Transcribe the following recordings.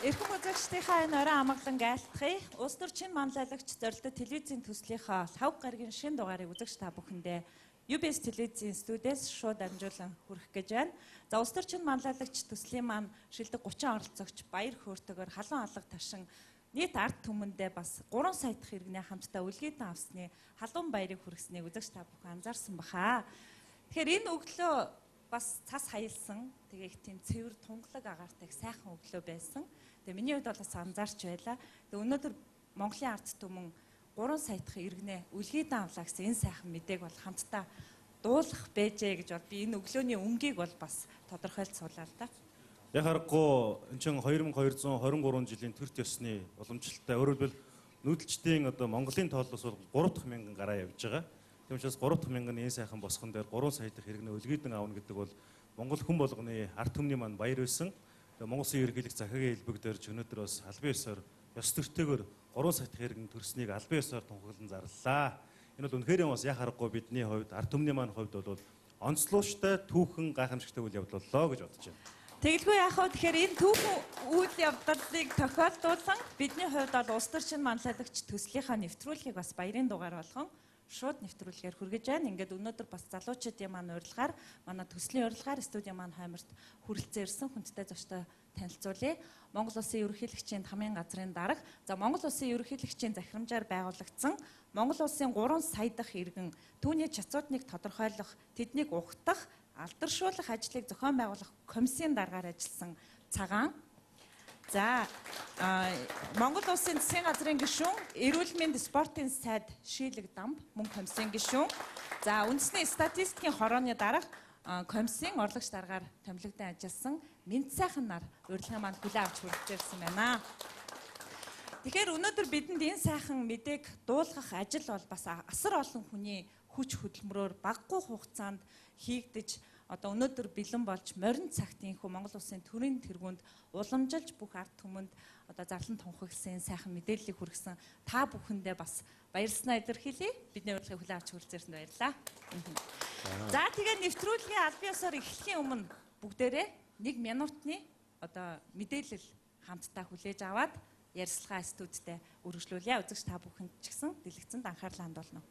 Эрхэм үзэгчдийнхаа энэ орой амгалан айлтгая. Улс төрчин манлайлагч зорилттой телевизийн төслийнхаа лхагва гарагийн шинэ дугаарыг үзэгч та бүхэндээ UBS телевизийн студиэс шууд дамжуулан хүргэх гэж байна. За улс төрчин манлайлагч төслийн маань шилдэг 30 оролцогч баяр хөөртэйгээр халуун алга ташин нийт ард түмэндээ бас 3 сая дахь иргэнээ хамтдаа үлгийдэн авсны халуун баярыг хүргэснийг үзэгч та бүхэн анзаарсан баха. Тэгэхээр энэ өглөө бас цас хаялсан. Тэгээ их тийм цэвэр тунгалаг агаартай их сайхан өглөө байсан. Тэгээ миний хувьд бол бас анзаарч байлаа. Тэгээ өнөөдөр Монголын ард түмэн 3 сая дахь иргэнээ үлгийдэн авлаа гэсэн энэ сайхан мэдээг бол хамтдаа дуулах байжээ гэж бол би энэ өглөөний өнгийг бол бас тодорхойлж суулаа л да. Яг аргагүй эн чинь 2223 жилийн төрт ёсны уламжлалтай өөрөөр хэлбэл нүүдэлчдийн одоо Монголын тооллоос бол 3 дахь мянган гараа явж байгаа. Тийм учраас 3 дахь мянган энэ сайхан босгон дээр 3 сая дахь иргэнээ үлгийдэн авна гэдэг бол Монгол хүн болгоны ард түмний маань баяр байсан. Тэгээ Монгол Улсын ерөнхийлөгч Захиагийн хэлбэг дээр ч өнөөдөр бас албан ёсоор ёс төртэйгээр 3 сая дахь иргэн төрснийг албан ёсоор тунхаглан зарлалаа. Энэ бол үнэхээр бас яхаа аргагүй бидний хувьд ард түмний маань хувьд бол онцлууштай түүхэн гайхамшигтай үйл явдал боллоо гэж бодож байна. Тэгэлгүй яах вэ? Тэгэхээр энэ түүхэн үйл явдлыг тохиолдуулсан бидний хувьд бол улс төрчин манлайлагч төслийнхаа нэвтрүүлгийг бас баярын дугаар болгон шууд нэвтрүүлгээр хүргэж байна. Ингээд өнөөдөр бас залуучдын маань урилгаар, манай төслийн урилгаар студийн маань хойморт хүрэлцэн ирсэн хүндтэй зочтой танилцуулъя. Монгол Улсын ерөнхийлөгчийн тамийн газрын дарга, за Монгол Улсын ерөнхийлөгчийн захирамжаар байгуулагдсан Монгол Улсын 3 сая дахь иргэн түүний чацуудныг тодорхойлох, тэднийг ухтах, алдаршуулах ажлыг зохион байгуулах комиссийн даргаар ажилласан Цагаан. За Монгол Улсын засгийн газрын гишүүн, эрүүл мэнд спортын сайд Шийлэг Дамб мөн комиссийн гишүүн. За үндэсний статистикийн хорооны дарга комиссийн орлогч даргаар томилогдон ажилласан Мэнд сайхан нар урилгын маань хүлээн авч хүрэлцэн ирсэн байна. Тэгэхээр өнөөдөр бидэнд энэ сайхан мэдээг дуулгах ажил бол бас асар олон хүний хүч хөдөлмөрөөр багагүй хугацаанд хийгдэж одоо өнөөдөр бэлэн болж морин цагт инхүү Монгол Улсын төрийн тэргуунд уламжилж бүх ард түмэнд одоо зарлан тунхагласан сайхан мэдээллийг хүргэсэн та бүхэндээ бас баярлалаа илэрхийлье. Бидний урилгыг хүлээн авч хүрэлцэн ирсэнд баярлалаа. За тэгээд нэвтрүүлгийн албан ёсоор эхлэхийн өмнө бүгдээрээ 1 минутны одоо мэдээлэл хамтдаа хүлээж аваад ярилцлага студидтэй үргэлжлүүлье. Үзэгч та бүхэнд ч гэсэн дэлгэцэнд анхаарлаа хандуулна.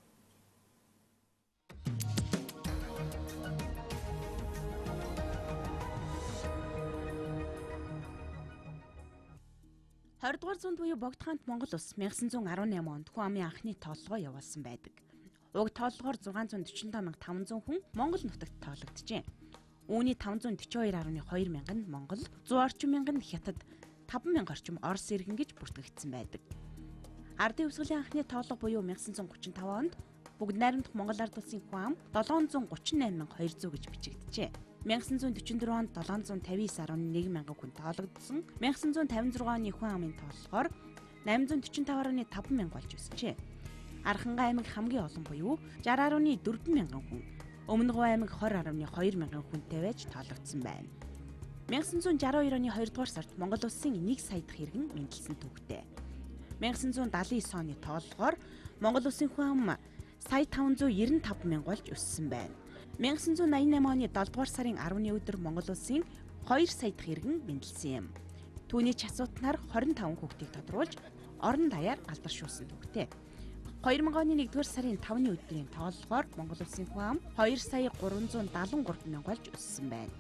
Хордугаар зуунд буюу Богд хаант Монгол улс 1918 онд хүн амын анхны тооллогоо явуулсан байдаг. Уг тооллогоор 647,500 хүн Монгол нутагт тоологджээ. Үүний 542.2 мянган нь Монгол, 100 орчим мянган нь Хятад, 5 мянга орчим Орос иргэн гэж бүртгэгдсэн байдаг. Ардын өвсгөлийн анхны тооллого буюу 1935 онд бүгд найрамдах Монгол ард улсын хүн ам 738,200 гэж бичигджээ. 1944 онд 759.1 мянган хүн тоологдсон. 1956 оны хүн амын тооллогоор 845.5 мянга болж өсжээ. Архангай аймаг хамгийн олон буюу 60.4 мянган хүн, Өмнө Говь аймаг 20.2 мянган хүнтэй байж тоологдсон байна. 1962 оны 2 дугаар сард Монгол Улсын 1 сая дахь иргэн мэндэлсэн түүхтэй. 1979 оны тооллогоор Монгол Улсын хүн ам 1,595 мянга болж өссөн байна. 1988 оны 7 дугаар сарын 10-ны өдөр Монгол Улсын 2 сая дахь иргэн мэндэлсэн юм. Түүний чацуутнаар 25 хүүхдийг тодруулж орон даяар алдаршуулсан түүхтэй. 2000 оны 1-р сарын 5-ны өдрийн тооллогоор Монгол Улсын хүн ам 2,373 мянга болж өссөн байна.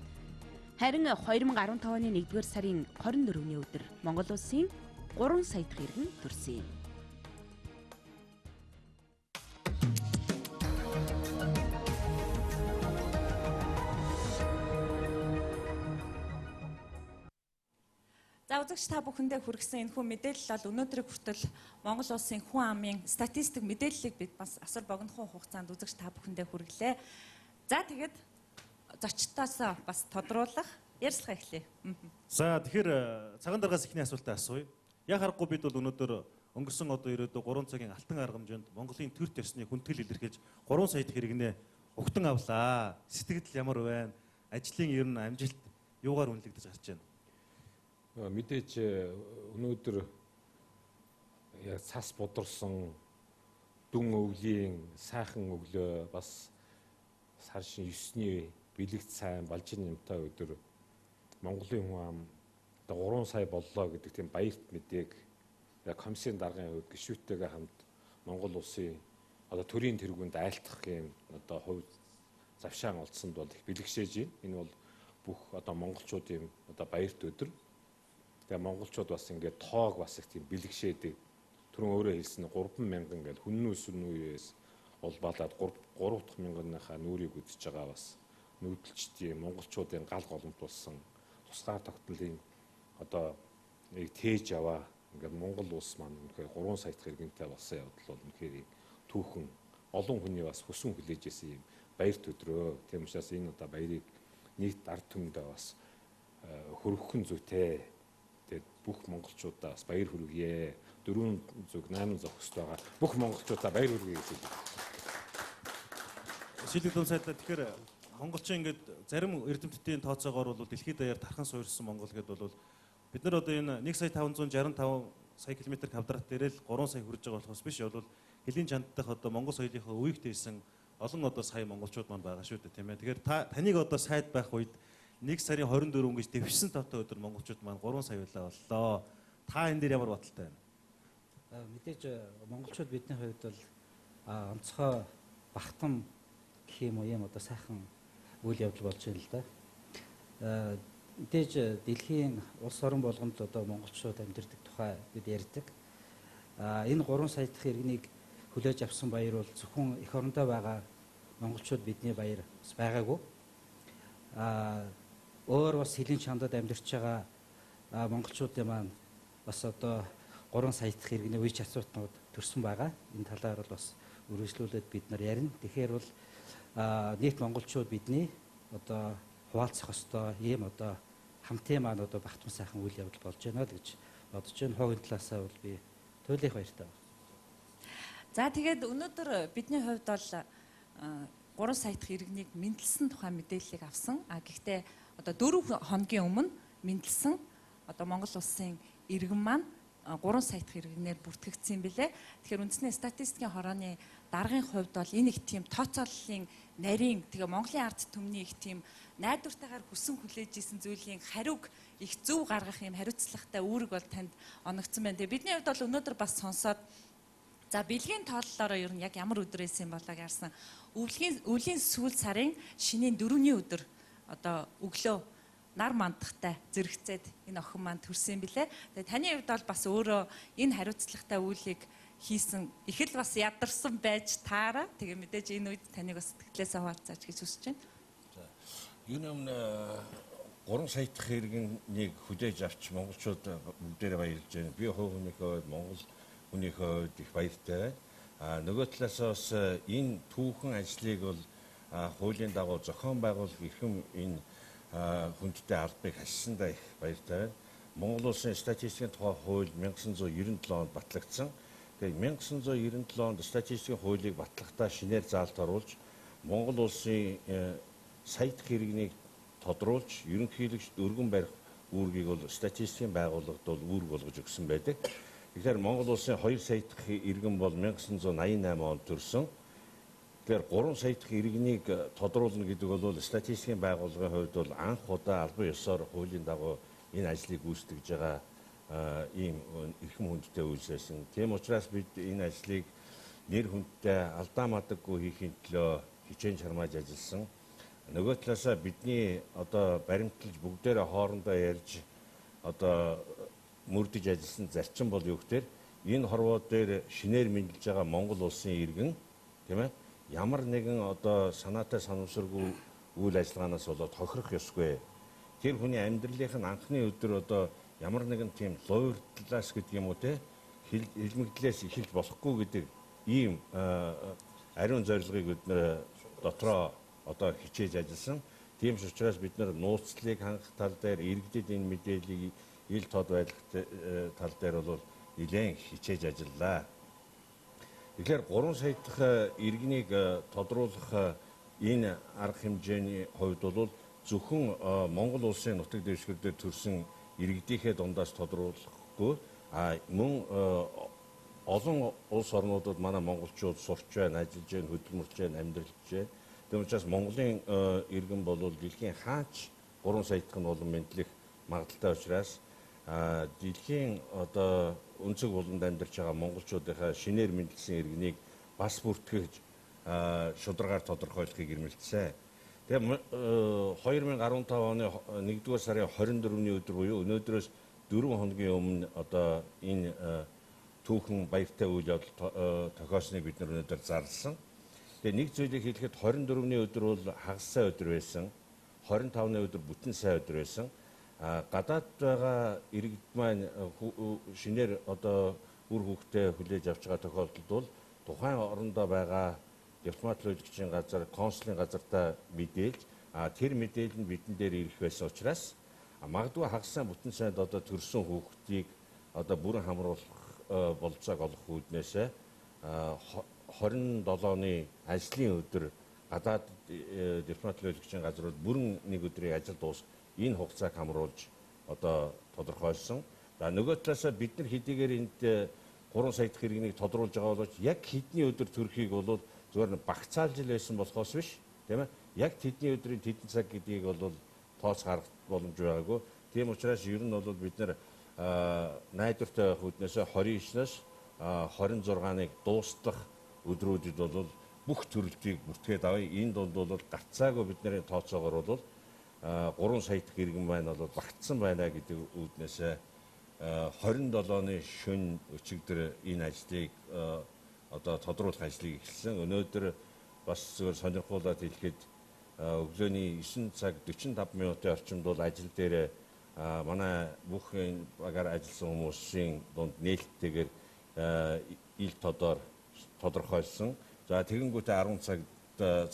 Харин 2015 оны 1-р сарын 24-ний өдөр Монгол Улсын 3 сая дахь иргэн төрсөн юм. За үзэгч та бүхэндээ хүргэсэн энэхүү мэдээлэл бол өнөөдрийг хүртэл Монгол Улсын хүн амын статистик мэдээллийг бид бас асар богинохон хугацаанд үзэгч та бүхэндээ хүргэлээ. За тэгээд зочдоос бас тодруулах ярилцлага эхлэе. За тэгэхээр цагаан даргаас эхний асуултаа асууя. Яг харахгүй бид бол өнөөдөр өнгөрсөн одоо ирээдүйд 3 цагийн алтан арга хэмжээнд Монголын төрт ёсны хүндэтгэл илэрхийлж 3 сая дахь иргэнээ угтан авлаа. Сэтгэл ямар байна? Ажлын ер нь амжилт юугаар үнэлэгдэж гарч байна? Мэдээж өнөөдөр яг цас бударсан дүн өвлийн сайхан өглөө бас сар шин 9-ний бэлэгт сайн балжин юмтай өдөр Монголын хүн ам одоо 3 сая боллоо гэдэг тийм баярт мэдээг комиссийн даргын хувьд гишүүнтэйгээ хамт Монгол улсын одоо төрийн тэргуунд айлтгах юм одоо хувь завшаан олдсонд бол их бэлэгшээж байна. Энэ бол бүх одоо монголчуудын одоо баярт өдөр. Тэгээ монголчууд бас ингээд тоог бас их тийм бэлэгшээдэг. Түрүүн өөрөө хэлсэн 3000 гэл хүннүү сүнүү үеэс улбаалаад 3 дахь мянганыхаа нүрийг үзэж байгаа бас нүүдэлчдийн монголчуудын гал голомт болсон тусгаар тогтнолын одоо нэг тээж аваа ингээд Монгол улс маань үнэхээр 3 сая дахь иргэнтэй болсон явдал бол үнэхээр түүхэн олон хүний бас хүсэн хүлээж исэн юм баярт өдрөө. Тийм учраас энэ одоо баярыг нийт ард түмэндээ бас хөргөхөн зүйтэй. Тэгээд бүх монголчуудаа бас баяр хүргье. 4 зүг 8 зохистой байгаа бүх монголчуудаа баяр хүргье гэж хэлье. Шилэг дүн сайдлаа тэгэхээр монголчин ингээд зарим эрдэмтдийн тооцоогоор бол дэлхийд даяар тархан суурьсан Монгол гэдээ бол бид нар одоо энэ 1 сая 565 сая километр квадрат дээр л 3 сая хүрж байгаа болохоос биш бол хөлийн чанддах одоо монгол соёлынхоо үеийг тээсэн олон одоо сая монголчууд маань байгаа шүү дээ, тийм ээ. Тэгэхээр та таныг одоо сайд байх үед 1 сарын 24 гэж дэвшсэн тоотой өдөр монголчууд маань 3 сая байлаа боллоо. Та энэ дээр ямар бодолтой байна? Мэдээж монголчууд бидний хувьд бол онцгой багтам гэх юм уу юм одоо сайхан үйл явдал болж байна л да. Мэдээж дэлхийн улс орон болгонд одоо монголчууд амьдардаг тухай бид ярьдаг. Энэ 3 сая дахь иргэнийг хүлээж авсан баяр бол зөвхөн эх орондоо байгаа монголчууд бидний баяр бас байгаагүй. Өөр бас хөлийн чандад амьдарч байгаа монголчуудын маань бас одоо 3 сая дахь иргэний үе чадвартнууд төрсэн байгаа. Энэ талаар бол бас үргэлжлүүлээд бид нар ярина. Тэгэхээр бол нийт монголчууд бидний одоо хуваалцах ёстой ийм одоо хамтын маань одоо багтман сайхан үйл явдал болж байна л гэж бодож байна. Хогийн талаасаа бол би туйлын баяртай байна. За тэгээд өнөөдөр бидний хувьд бол 3 сая дахь иргэнийг мэндэлсэн тухай мэдээллийг авсан. А гэхдээ одоо 4 хоногийн өмнө мэндэлсэн одоо Монгол улсын иргэн маань 3 сая дахь иргэнээр бүртгэгдсэн юм билэ. Тэгэхээр үндэсний статистикийн хорооны даргын хувьд бол энэ их тийм тооцооллын нарийн тэгээ Монголын ард түмний их тийм найдвартайгаар хүсэн хүлээж исэн зүйлийн хариуг их зөв гаргах юм хариуцлагатай үүрэг бол танд оногдсон байна. Тэгээ бидний хувьд бол өнөөдөр бас сонсоод за бэлгийн тооллоороо ер нь яг ямар өдөр байсан юм болоо гарсан. Өвлийн сүүл сарын шинийн 4-ний өдөр одоо өглөө нар мандахтай зэрэгцээд энэ охин маань төрсөн юм билэ. Тэгээ таны хувьд бол бас өөрөө энэ хариуцлагатай үйлийг хийсэн их л бас ядарсан байж таараа. Тэгээ мэдээж энэ үед таныг бас сэтгэлээсээ хуваалцаач гэж хүсэж байна. За юуны өмнө 3 сая дахь иргэнийг хүлээж авч монголчууд бүгдээрээ баярлж байна. Би хувь хүнийхээ хувьд Монгол хүнийхээ хувьд их баяртай байна. А нөгөө талаас бас энэ түүхэн ажлыг бол хуулийн дагуу зохион байгуулах эрхэм энэ хүндтэй албыг хассандаа их баяртай байна. Монгол улсын статистикийн тухай хууль 1997 онд батлагдсан. Тэгээд 1997 онд статистикийн хуулийг батлахдаа шинээр заалт оруулж Монгол улсын сая дахь иргэнийг тодруулж ерөнхийлөгчд өргөн барих үүргийг бол статистикийн байгууллагад бол үүрэг болгож өгсөн байдаг. Тэгэхээр Монгол улсын 2 сая дахь иргэн бол 1988 онд төрсөн. Тэгэхээр 3 сая дахь иргэнийг тодруулна гэдэг бол статистикийн байгууллагын хувьд бол анх удаа албан ёсоор хуулийн дагуу энэ ажлыг гүйцэтгэж байгаа ийм эрхэм хүндтэй үйлсэсэн. Тийм учраас бид энэ ажлыг нэр хүндтэй алдаа мадаггүй хийхин төлөө хичээн чармааж ажилласан. Нөгөө талаасаа бидний одоо баримталж бүгдээрээ хоорондоо ярьж одоо мөрдөж ажилласан зарчим бол юу гэхээр энэ хорвоо дээр шинээр мэндэлж байгаа Монгол улсын иргэн тийм ээ ямар нэгэн одоо санаатай санамсаргүй үйл ажиллагаанаас болоод хохирох ёсгүй. Тэр хүний амьдралынх нь анхны өдөр одоо ямар нэгэн тийм луйвардлаас гэдэг юм уу те хилмигдлээс эхэлж болохгүй гэдэг ийм ариун зорилгыг бид нэр дотроо одоо хичээж ажилласан. Тийм ч учраас бид нар нууцлалыг хангах тал дээр иргэдэд энэ мэдээллийг ил тод байлгах тал дээр бол нэлээд хичээж ажиллаа. Тэгэхээр 3 сая дахь иргэнийг тодруулах энэ арга хэмжээний хувьд бол зөвхөн Монгол улсын нутаг дэвсгэр дээр төрсэн иргэдийнхээ дундаас тодруулахгүй мөн олон улс орнуудад манай монголчууд сурч байна, ажиллаж байна, хөдөлмөрлөж байна, амьдралж байна. Тийм учраас Монголын иргэн бол дэлхийн хаач 3 сая дахь нь улам мэдлэх магадлалтай учраас Дэлхийн одоо өнцөг буланд амьдарч байгаа монголчуудынхаа шинээр мэндэлсэн иргэнийг бас бүртгэж шударгаар тодорхойлохыг эрмэлзсэн. Тэгээ 2015 оны 1-р сарын 24-ний өдөр буюу өнөөдрөөс 4 хоногийн өмнө одоо энэ түүхэн баяртай үйл явдал тохиолсныг бид нар өнөөдөр зарласан. Тэгээ нэг зүйлийг хэлэхэд 24-ний өдөр бол хагас сайн өдөр байсан. 25-ны өдөр бүтэн сайн өдөр байсан. Гадаад байгаа иргэд маань шинээр одоо үр хүүхдээ хүлээж авч байгаа тохиолдолд бол тухайн орондоо байгаа дипломат төлөөлөгчийн газар, консулын газартаа мэдээлж, тэр мэдээлэл нь бидэн дээр ирэх байсан учраас магадгүй хагас сайн бүтэн сайнд одоо төрсэн хүүхдийг одоо бүрэн хамруулах бололцоог олох үүднээс 27-ны ажлын өдөр гадаад дипломат төлөөлөгчийн газрууд бүрэн нэг өдрийн ажил дуусах энэ хугацааг хамруулж одоо тодорхойлсон. За нөгөө талаасаа бид нар хэдийгээр энд 3 сая дахь иргэнийг тодруулж байгаа боловч яг хэдний өдөр төрхийг бол зүгээр нь багцаалж л байсан болохоос биш, тийм ээ. Яг тэдний өдрийн тэдэн цаг гэдгийг бол тооц гаргах боломж байгаагүй. Тийм учраас ер нь бол бид нар найдвартай байх үүднээс 29-ноос 26-ыг дуустгах өдрүүдэд бол бүх төрөлтийг бүртгээд авъя. Энэ дунд бол гарцаагүй бидний тооцоогоор бол 3 сая дахь иргэн маань бол багтсан байна гэдэг үүднээс 27-ны шөнө өчигдөр энэ ажлыг одоо тодруулах ажлыг эхэлсэн. Өнөөдөр бас зүгээр сонирхуулаад хэлэхэд өглөөний 9 цаг 45 минутын орчимд бол ажил дээр манай бүх энэ багаар ажилласан хүмүүсийн дунд нээлттэйгээр ил тодор тодорхойлсон. За тэгэнгүүтээ 10 цагт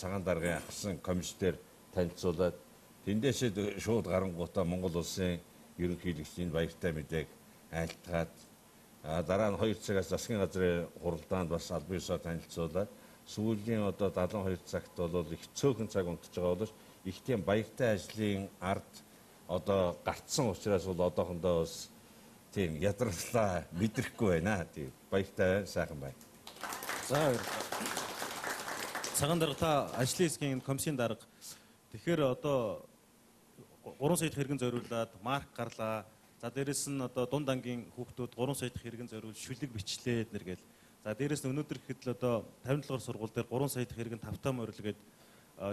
цагаан даргын ахсан комиссээр танилцуулаад тэндээсээ шууд гарангуутаа Монгол улсын ерөнхийлөгчийн баяртай мэдээг айлтгаад дараа нь 2 цагаас засгийн газрын хуралдаанд бас албан ёсоор танилцуулаад сүүлийн одоо 72 цагт бол их цөөхөн цаг унтж байгаа боловч их тийм баяртай ажлын ард одоо гарцсан учраас бол одоохондоо бас тийм ядарлаа мэдрэхгүй байна. Тийм баяртай сайхан байна. За цагаан дарга та ажлын хэсгийн комиссийн дарга. Тэгэхээр одоо 3 сая дахь иргэн зориулаад марк гарлаа. За дээрэс нь одоо дунд ангийн хүүхдүүд 3 сая дахь иргэн зориул шүлэг бичлээ эднэр гээл. За дээрэс нь өнөөдөр ихэд л одоо 57 дугаар сургууль дээр 3 сая дахь иргэн тавтаа морил гээд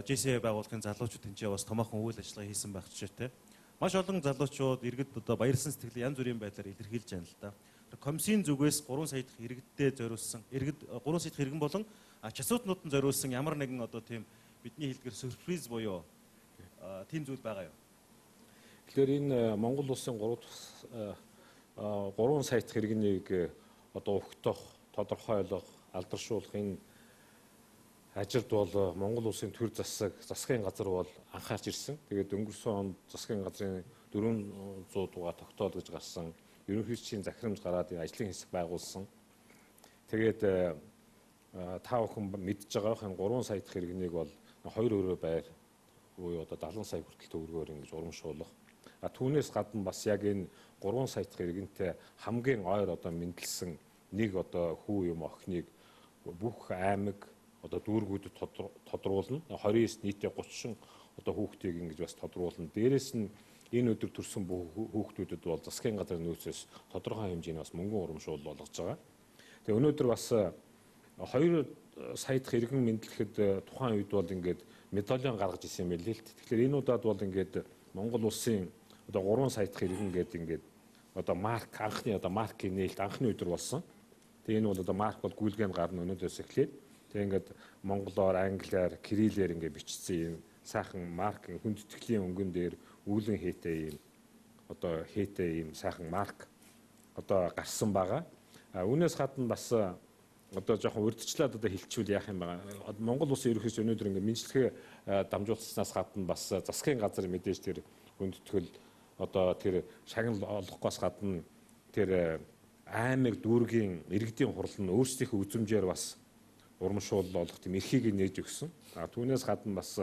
JCA байгууллагын залуучууд тэнцээ бас томоохон үйл ажиллагаа хийсэн байх жишээтэй. Маш олон залуучууд иргэд одоо баярсан сэтгэлээ янз бүрийн байдлаар илэрхийлж байна л да. Комиссийн зүгээс 3 сая дахь иргэдтэй зориулсан, иргэд 3 сая дахь иргэн болон часуутнууд нь зориулсан ямар нэгэн одоо тийм бидний хэлдгэр сюрприз буюу тийм зүйл байгаа юу? Тэгэхээр энэ Монгол улсын 3 сая дахь иргэнийг одоо өгтөх, тодорхойлох, алдаршуулах энэ ажилд бол Монгол улсын төр засаг, засгийн газар бол анхаарч ирсэн. Тэгээд өнгөрсөн онд засгийн газрын 400 дугаар тогтоол гэж гарсан. Ерөнхийлөгчийн захирамж гараад энэ ажлын хэсэг байгуулсан. Тэгээд та бүхэн мэдж байгаа энэ 3 сая дахь иргэнийг бол 2 өрөө байр буюу одоо 70 сая хүртэл төгрөгөөр ингэж урамшуулах. А түүнээс гадна бас яг энэ 3 сая дахь иргэнтэй хамгийн ойр одоо мэндэлсэн нэг одоо хүү юм охиныг бүх аймаг одоо дүүргүүдэд тодруулна. 29 нийтээ 30 одоо хүүхдийг ингэж бас тодруулна. Дээрээс нь энэ өдөр төрсэн бүх хүүхдүүдэд бол засгийн газрын нөөцөөс тодорхой хэмжээний бас мөнгөн урамшуул болгож байгаа. Тэгээ өнөөдөр бас 2 сая дахь иргэн мэдлэхэд тухайн үед бол ингээд медальон гаргаж ирсэн юм байл л. Тэгэхээр энэ удаад бол ингээд Монгол улсын одоо 3 сая дахь иргэн гэдэг ингээд одоо марк анхны одоо маркийн нээлт анхны өдөр болсон. Тэгээ энэ бол одоо марк бол гүйлгээнд гарна өнөөдрөөс эхлээд. Тэгээ ингээд монголоор, англиар, кириллээр ингээд бичсэн юм сайхан марк хүндэтгэлийн өнгөн дээр үүлэн хээтэй юм одоо хээтэй юм сайхан марк одоо гарсан байгаа. Үүнээс гадна бас одоо жоохон урьдчилаад одоо хэлчихвэл яах юм бэ? Монгол улсын ерөнхийлөгч өнөөдөр ингээд мэдлэгээ дамжуулснаас гадна бас засгийн газар мэдээж тэр хүндэтгэл одоо тэр шагнал олгохоос гадна тэр аймаг дүүргийн иргэдийн хурал нь өөрсдийнхөө үзмжээр бас урамшуул олох тийм эрхийг нээж өгсөн. А түүнээс гадна бас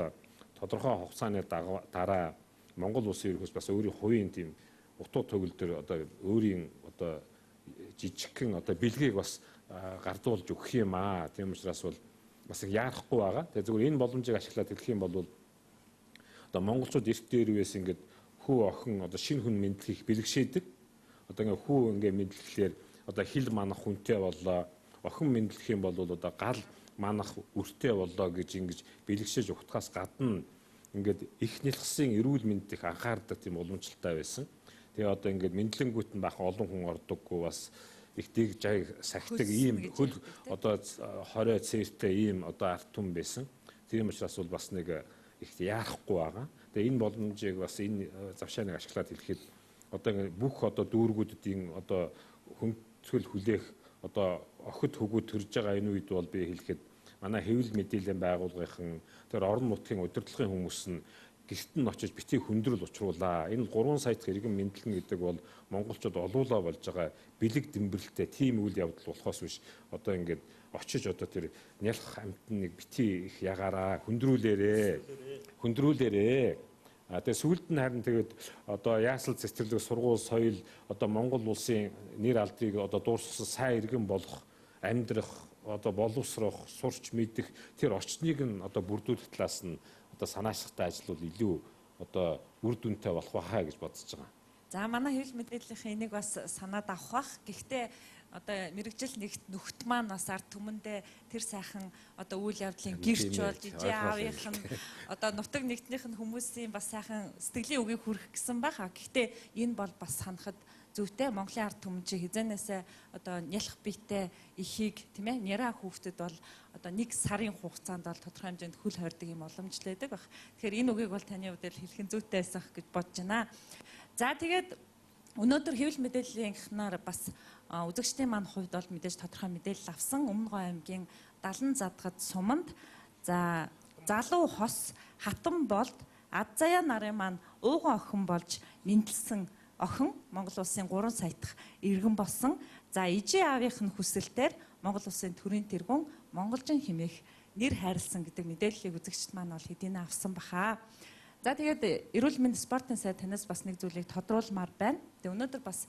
тодорхой хугацааны дараа Монгол улсын ерөнхийлөгч бас өөрийн хувийн тийм утуу төгөл дээр одоо өөрийн одоо жижигхэн одоо бэлгийг бас гардуулж өгөх юм аа. Тийм учраас бол бас их яарахгүй байгаа. Тэгээ зөвхөн энэ боломжийг ашиглаад хэлэх юм бол одоо монголчууд эрт дээрвээс ингээд хүү охин одоо шинэ хүн мэдлэхийг бэлгшээдэг. Одоо ингээ хүү ингээ мэдлэхлээр одоо хил манах хүнтэй боллоо. Охин мэдлэх юм бол одоо гал манах үртэй боллоо гэж ингэж бэлгшээж ухтахаас гадна ингээд их нялхсын эрүүл мэндийг анхаардаг тийм уламжлалтай байсан. Тэгээ одоо ингээд мэдлэнгүүт нь бахан олон хүн ордоггүй бас их дэг жай сахидаг ийм хөл одоо 20 цээртэй ийм одоо ард түмэн байсан. Тийм учраас бол бас нэг их яарахгүй байгаа. Тэгээ энэ боломжийг бас энэ завшааныг ашиглаад хэлэхэд одоо бүх одоо дүүргүүдийн одоо хөнцгөл хүлээх одоо охид хөгүүд төрж байгаа энэ үед бол би хэлэхэд манай хэвлэл мэдээллийн байгууллагын тэр орон нутгийн удирдлагын хүмүүс нь гэрт нь очиж битгий хүндрэл учруулаа. Энэ 3 сая дахь иргэн мэдлэн гэдэг бол монголчууд олуулаа болж байгаа бэлэг дэмбэрэлтэй тийм үйл явдал болохоос биш одоо ингээд очиж одоо тэр нялх амьтныг битгий их ягаараа хүндрүүлээрээ. Хүндрүүлээрээ. А тэгээ сүүлд нь харин тэгээд одоо яасал цэцэрлэг сургууль соёл одоо Монгол улсын нэр алдрыг одоо дуурссан сайн иргэн болох амьдрах одоо боловсрох сурч мэдэх тэр орчныг нь одоо бүрдүүлэх талаас нь одоо санаачлагтай ажил бол илүү одоо үр дүнтэй болох байхаа гэж бодож байгаа. За манай хэвлэл мэдээллийнхэн энийг бас санаад авах бах. Гэхдээ одоо мэрэгжил нэгт нөхт маань бас ард түмэндээ тэр сайхан одоо үйл явдлын гэрч болж ижээ аавынх нь одоо нутаг нэгтнийх нь хүмүүсийн бас сайхан сэтгэлийн үгийг хүргэх гэсэн байх. Гэхдээ энэ бол бас санахад зүйтэй. Монголын ард түмэн чи хизээнээсээ одоо нялх биетэй ихийг тийм ээ няраа хүүхдэд бол одоо нэг сарын хугацаанд бол тодорхой хэмжээнд хөл хордог юм боломжлээдэг баг. Тэгэхээр энэ үгийг бол таны хувьд хэлэх нь зүйтэй байсан гэж бодож байна. За тэгээд өнөөдөр хэвлэл мэдээллийнхнаар бас үзэгчдийн маань хувьд бол мэдээж тодорхой мэдээлэл авсан. Өмнө Говь аймгийн 70 задгад суманд за залуу хос хатан болд ад заяа нарын маань ууган охин болж мэндэлсэн охин Монгол улсын 3 сая дахь иргэн болсон. За ижи аавынх нь хүсэлтээр Монгол улсын төрийн тэргүүн монголжин хэмээх нэр хайрлсан гэдэг мэдээллийг үзэгчд маань бол хэдийнэ авсан баха. За тэгээд эрүүл мэнд спортын сайд танаас бас нэг зүйлийг тодруулмаар байна. Тэгээд өнөөдөр бас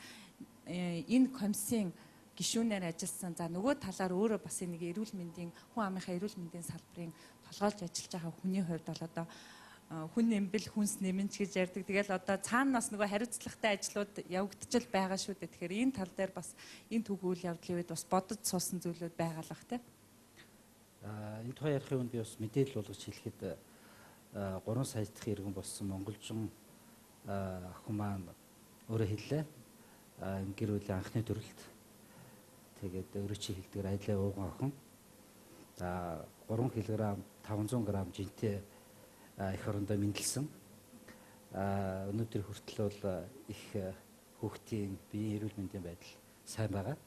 энэ комиссийн гишүүнээр ажилласан. За нөгөө талаар өөрөө бас нэг эрүүл мэндийн хүн амынхаа эрүүл мэндийн салбарын толгойлж ажиллаж байгаа хүний хувьд бол одоо хүн нэмбэл хүнс нэмэнч гэж ярьдаг. Тэгэл одоо цаана нас нөгөө хариуцлагатай ажлууд явагдчихл байгаа шүү дээ. Тэгэхээр энэ тал дээр бас энэ түүх үйл явдлын үед бас бодож суусан зүйлүүд байгаа л бах тий. Энэ тухай ярихын өмнө би бас мэдээлэл болгож хэлэхэд 3 сая дахь иргэн болсон монголжин охин маань өөрөө хэллээ. Энэ гэр бүлийн анхны төрөлт. Тэгээд өөрөө чи хэлдгээр айлаа ууган охин. За 3 кг 500 г жинтэй эх орондоо мэндэлсэн. Өнөөдөр хүртэл бол их хүүхдийн биеийн эрүүл мэндийн байдал сайн байгаа.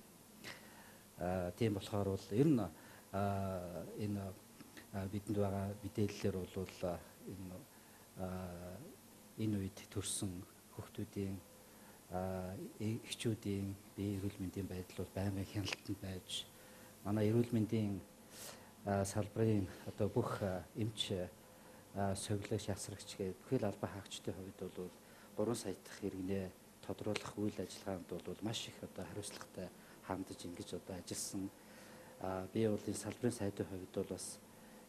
Тийм болохоор бол ер нь энэ бидэнд байгаа мэдээллээр бол энэ үед төрсэн хүүхдүүдийн эхчүүдийн биеийн эрүүл мэндийн байдал бол байнгын хяналтанд байж манай эрүүл мэндийн салбарын одоо бүх эмч совилогч, ясрагч гэх бүхэл албан хаагчдын хувьд бол 3 сая дахь иргэнээ тодруулах үйл ажиллагаанд бол маш их одоо хариуцлагатай хандаж ингэж одоо ажилласан. Би бол энэ салбарын сайдын хувьд бол бас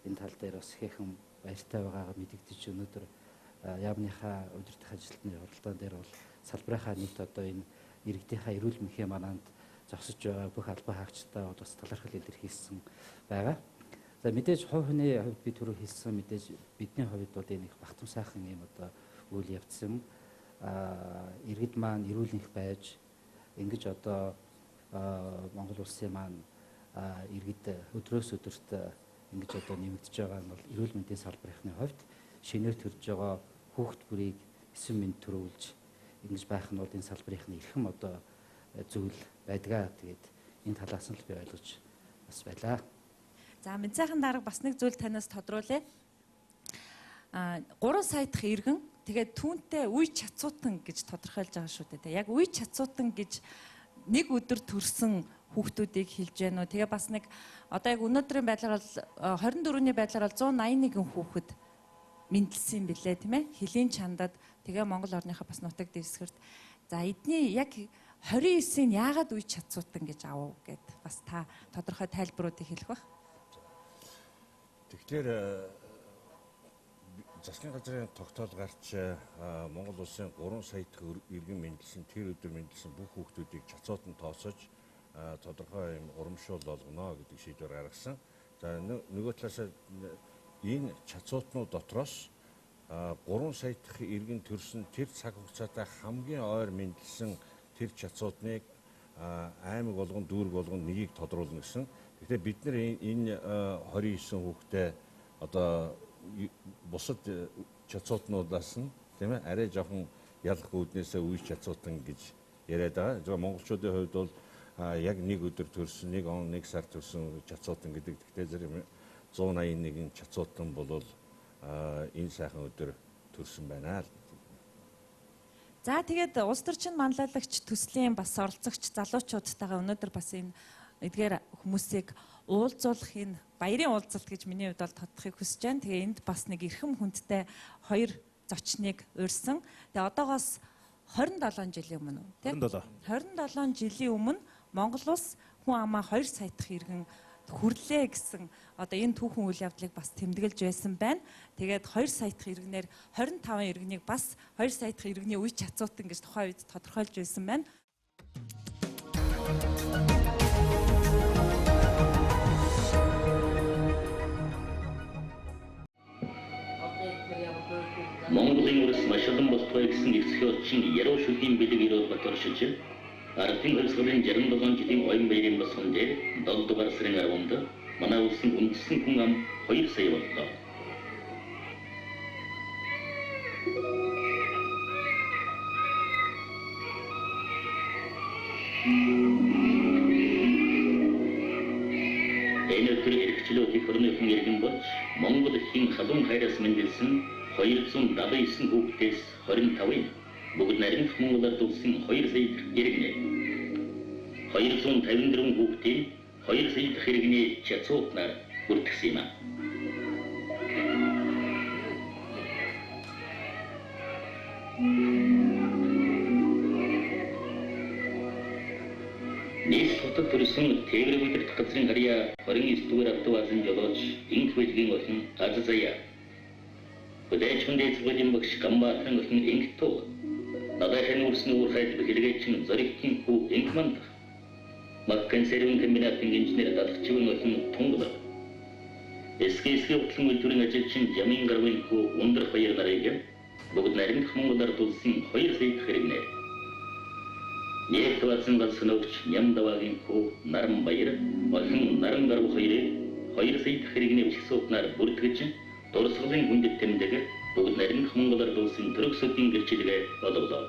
энэ тал дээр бас ихээхэн баяртай байгаагаа мэдэгдэж өнөөдөр яамныхаа удирдах ажилтны хуралдаан дээр бол салбарынхаа нийт одоо энэ иргэдийнхаа эрүүл мэндийн манаанд зогсож байгаа бүх албан хаагчдаа бол бас талархал илэрхийлсэн байгаа. За мэдээж хувь хүний хувьд би түрүү хэлсэн мэдээж бидний хувьд бол энэ их багтам сайхан юм одоо үйл явц юм. Иргэд маань эрүүл энх байж ингэж одоо Монгол улсын маань иргэд өдрөөс өдөрт ингэж одоо нэмэгдэж байгаа нь бол эрүүл мэндийн салбарынхны хувьд шинээр төрж байгаа хүүхд бүрийг 9 мэнд төрүүлж ингэж байх нь бол энэ салбарынхны эрхэм одоо зүйл байдгаа. Тэгээд энэ талаас нь л би ойлгож бас байлаа. За мэдсайхан дарга бас нэг зүйл танаас тодруулъя. 3 сая дахь иргэн тэгээд түүнтэй үе чацуутан гэж тодорхойлж байгаа шүү дээ. Яг үе чацуутан гэж нэг өдөр төрсэн хүүхдүүдийг хэлж байна уу? Тэгээ бас нэг одоо яг өнөөдрийн байдлаар бол 24-ний байдлаар бол 181 хүүхэд мэндэлсэн юм билээ тийм ээ. Хөлийн чандад тэгээ Монгол орныхоо бас нутаг дэвсгэрт. За эдний яг 29-ийг яагаад үе чацуутан гэж авав гэд бас та тодорхой тайлбаруудыг хэлэх байх. Тэгэхээр Засгийн газрын тогтоол гарч Монгол улсын 3 сая дахь иргэн мэндэлсэн, тэр өдөр мэндэлсэн бүх хүүхдүүдийг чацуутан тооцож тодорхой юм урамшуул олгоно гэдэг шийдвэр гаргасан. За, нөгөө талаас энэ чацуутнууд дотроос 3 сая дахь иргэн төрсөн тэр цаг хугацаатай хамгийн ойр мэндэлсэн тэр чацуутныг аймаг болгон, дүүрэг болгон нэгийг тодруулна гэсэн. Тэгэхээр бид нар энэ 29 хүүхдээ одоо бусад чацуутнуудаас нь, тийм ээ, арай жоохон ялах үүднээсээ үе чацуутан гэж яриад байгаа. Зөвхөн монголчуудын хувьд бол яг нэг өдөр төрсөн, нэг он, нэг сар төрсөн чацуутан гэдэг. Гэхдээ зэрэг 181 чацуутан бол энэ сайхан өдөр төрсөн байна. За, тэгээд улс төрчин манлайлагч төслийн бас оролцогч залуучуудтайгаа өнөөдөр бас энэ эдгээр хүмүүсийг уулзуулах энэ баярын уулзалт гэж миний хувьд бол тодтохыг хүсэж байна. Тэгээ энд бас нэг эрхэм хүндтэй хоёр зочныг урьсан. Тэгээ одоогоос 27 жилийн өмнө, тийм 27. 27 жилийн өмнө Монгол улс хүн амаа 2 сая дахь иргэн хүрлээ гэсэн одоо энэ түүхэн үйл явдлыг бас тэмдэглэж байсан байна. Тэгээд 2 сая дахь иргэнээр 25 иргэнийг бас 2 сая дахь иргэний үе чацуутан гэж тухайн үед тодорхойлж байсан байна. Монголын улс маш олон болтугай гэсэн их зохиолчин Яруу шүлгийн бэлэг Ерөөл Бат оршиж, ардын хувьсгалын 67 жилийн оюун баярын босгон дээр 7 дугаар сарын 10-нд манай улсын үндсэн хүн ам 2 сая боллоо. Энэ өдөр эрхчлөө их орныхон иргэн болж Монгол эхийн халуун хайраас мэндэлсэн 279 хүүхдээс 25-ын бүгд нарийнх Монгол ард улсын 2 сая дахь иргэнэ. 254 хүүхдийн 2 сая дахь иргэний чацуутнаар бүртгэсэн юм. Нийс хотод төрсөн Тээврийн удирдах газрын харьяа 29 дугаар автовазын жолооч Инх бэлгийн охин Аз Заяа. Хүлээж хүндээ сургуулийн багш Ганбаатарын охин Инх Туу. Надайхын үрсэн уурхайд бэлгээчин Зоригтын хүү Инх Манд. Мак консервын комбинатын инженер Далагчивын охин Тунгалаг. СКС утлан үйлдвэрийн ажилчин Жамин гарвын хүү Ундрах баяр нарыг бүгд нарийнх Монгол ард улсын 2 сая дахь иргэнэ. Нефть вазын ганц нөгч Нямдавагийн хүү Наран баяр охин Наран гарв хоёрыг 2 сая дахь иргэний бичсуутнаар бүртгэж дурсгалын хүндэт тэмдэг бүгд нарийнх Монгол ард улсын төрөг сүдийн гэрчлэгээ олголоо.